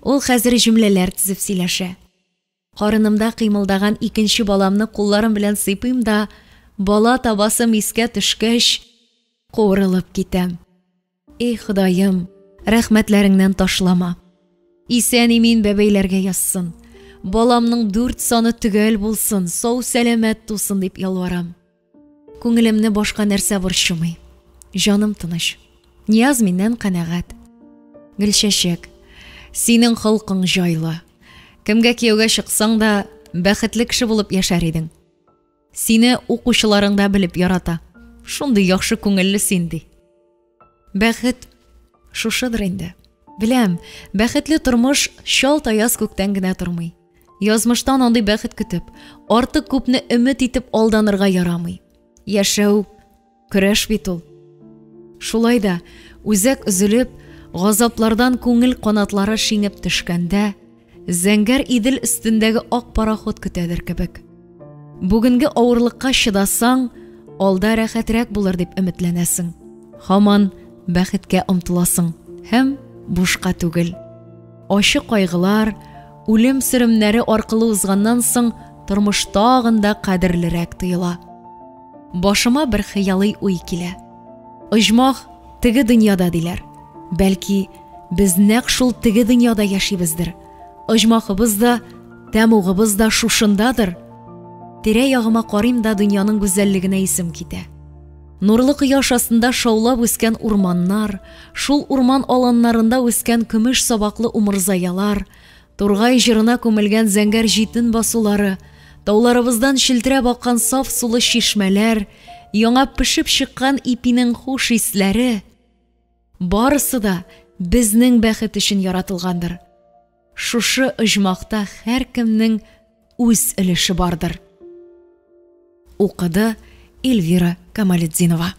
Ул хәзер җөмләләр төзеп сөйләшә. Карынымда кыймылдаган икенче баламны кулларым белән сыйпыйм да, бала табасым искә төшкәч, куырылып китәм. Эй, Ходаем, рәхмәтләреңнән ташлама. Исән-имин бәбәйләргә язсын. Баламның дүрт саны төгәл булсын, сау-сәламәт тусын дип ялварам. Күңелемне башка нәрсә борчымый. Җаным тыныч. Нияз миннән канәгать. Гөлчәчәк, синең холкың җайлы. Кемгә кияүгә чыксаң да, бәхетле кеше булып яшәр идең. Сине укучыларың да белеп ярата. Шундый яхшы күңелле син, ди. Бәхет шушыдыр инде. Беләм, бәхетле тормыш чалт аяз күктән генә тормый. Язмыштан андый бәхет көтеп, артык күпне өмет итеп алданырга ярамый. Яшәү көрәш бит ул. Шулай да үзәк өзелеп, газаплардан күңел канатлары шиңеп төшкәндә, зәңгәр Идел өстендәге ак пароход көтәдер кебек. Бүгенге авырлыкка чыдасаң, алда рәхәтрәк булыр дип өметләнәсең. Һаман бәхеткә омтыласың һәм бушка түгел. Ачы кайгылар, үлем сөремнәре аркылы узганнан соң тормыш тагын да кадерлерәк тоела. Башыма бер хыялый уй килә. Оҗмах теге дөньяда диләр. Бәлки, без нәкъ шул теге дөньяда яшибездер. Оҗмахыбыз да, тәмугыбыз да шушындадыр. Тирә-ягыма карыйм да дөньяның гүзәллегенә исем китә. Нурлы кояш астында шаулап үскән урманнар, шул урман аланнарында үскән көмеш сабаклы умырзаялар, тургай җырына күмелгән зәңгәр җитен басулары, тауларыбыздан челтерәп аккан саф сулы чишмәләр, яңа пешеп чыккан ипинең хуш исләре, барысы да безнең бәхет өчен яратылгандыр. Шушы оҗмахта һәркемнең үз өлеше бардыр. Укыды Эльвира Камалетдинова.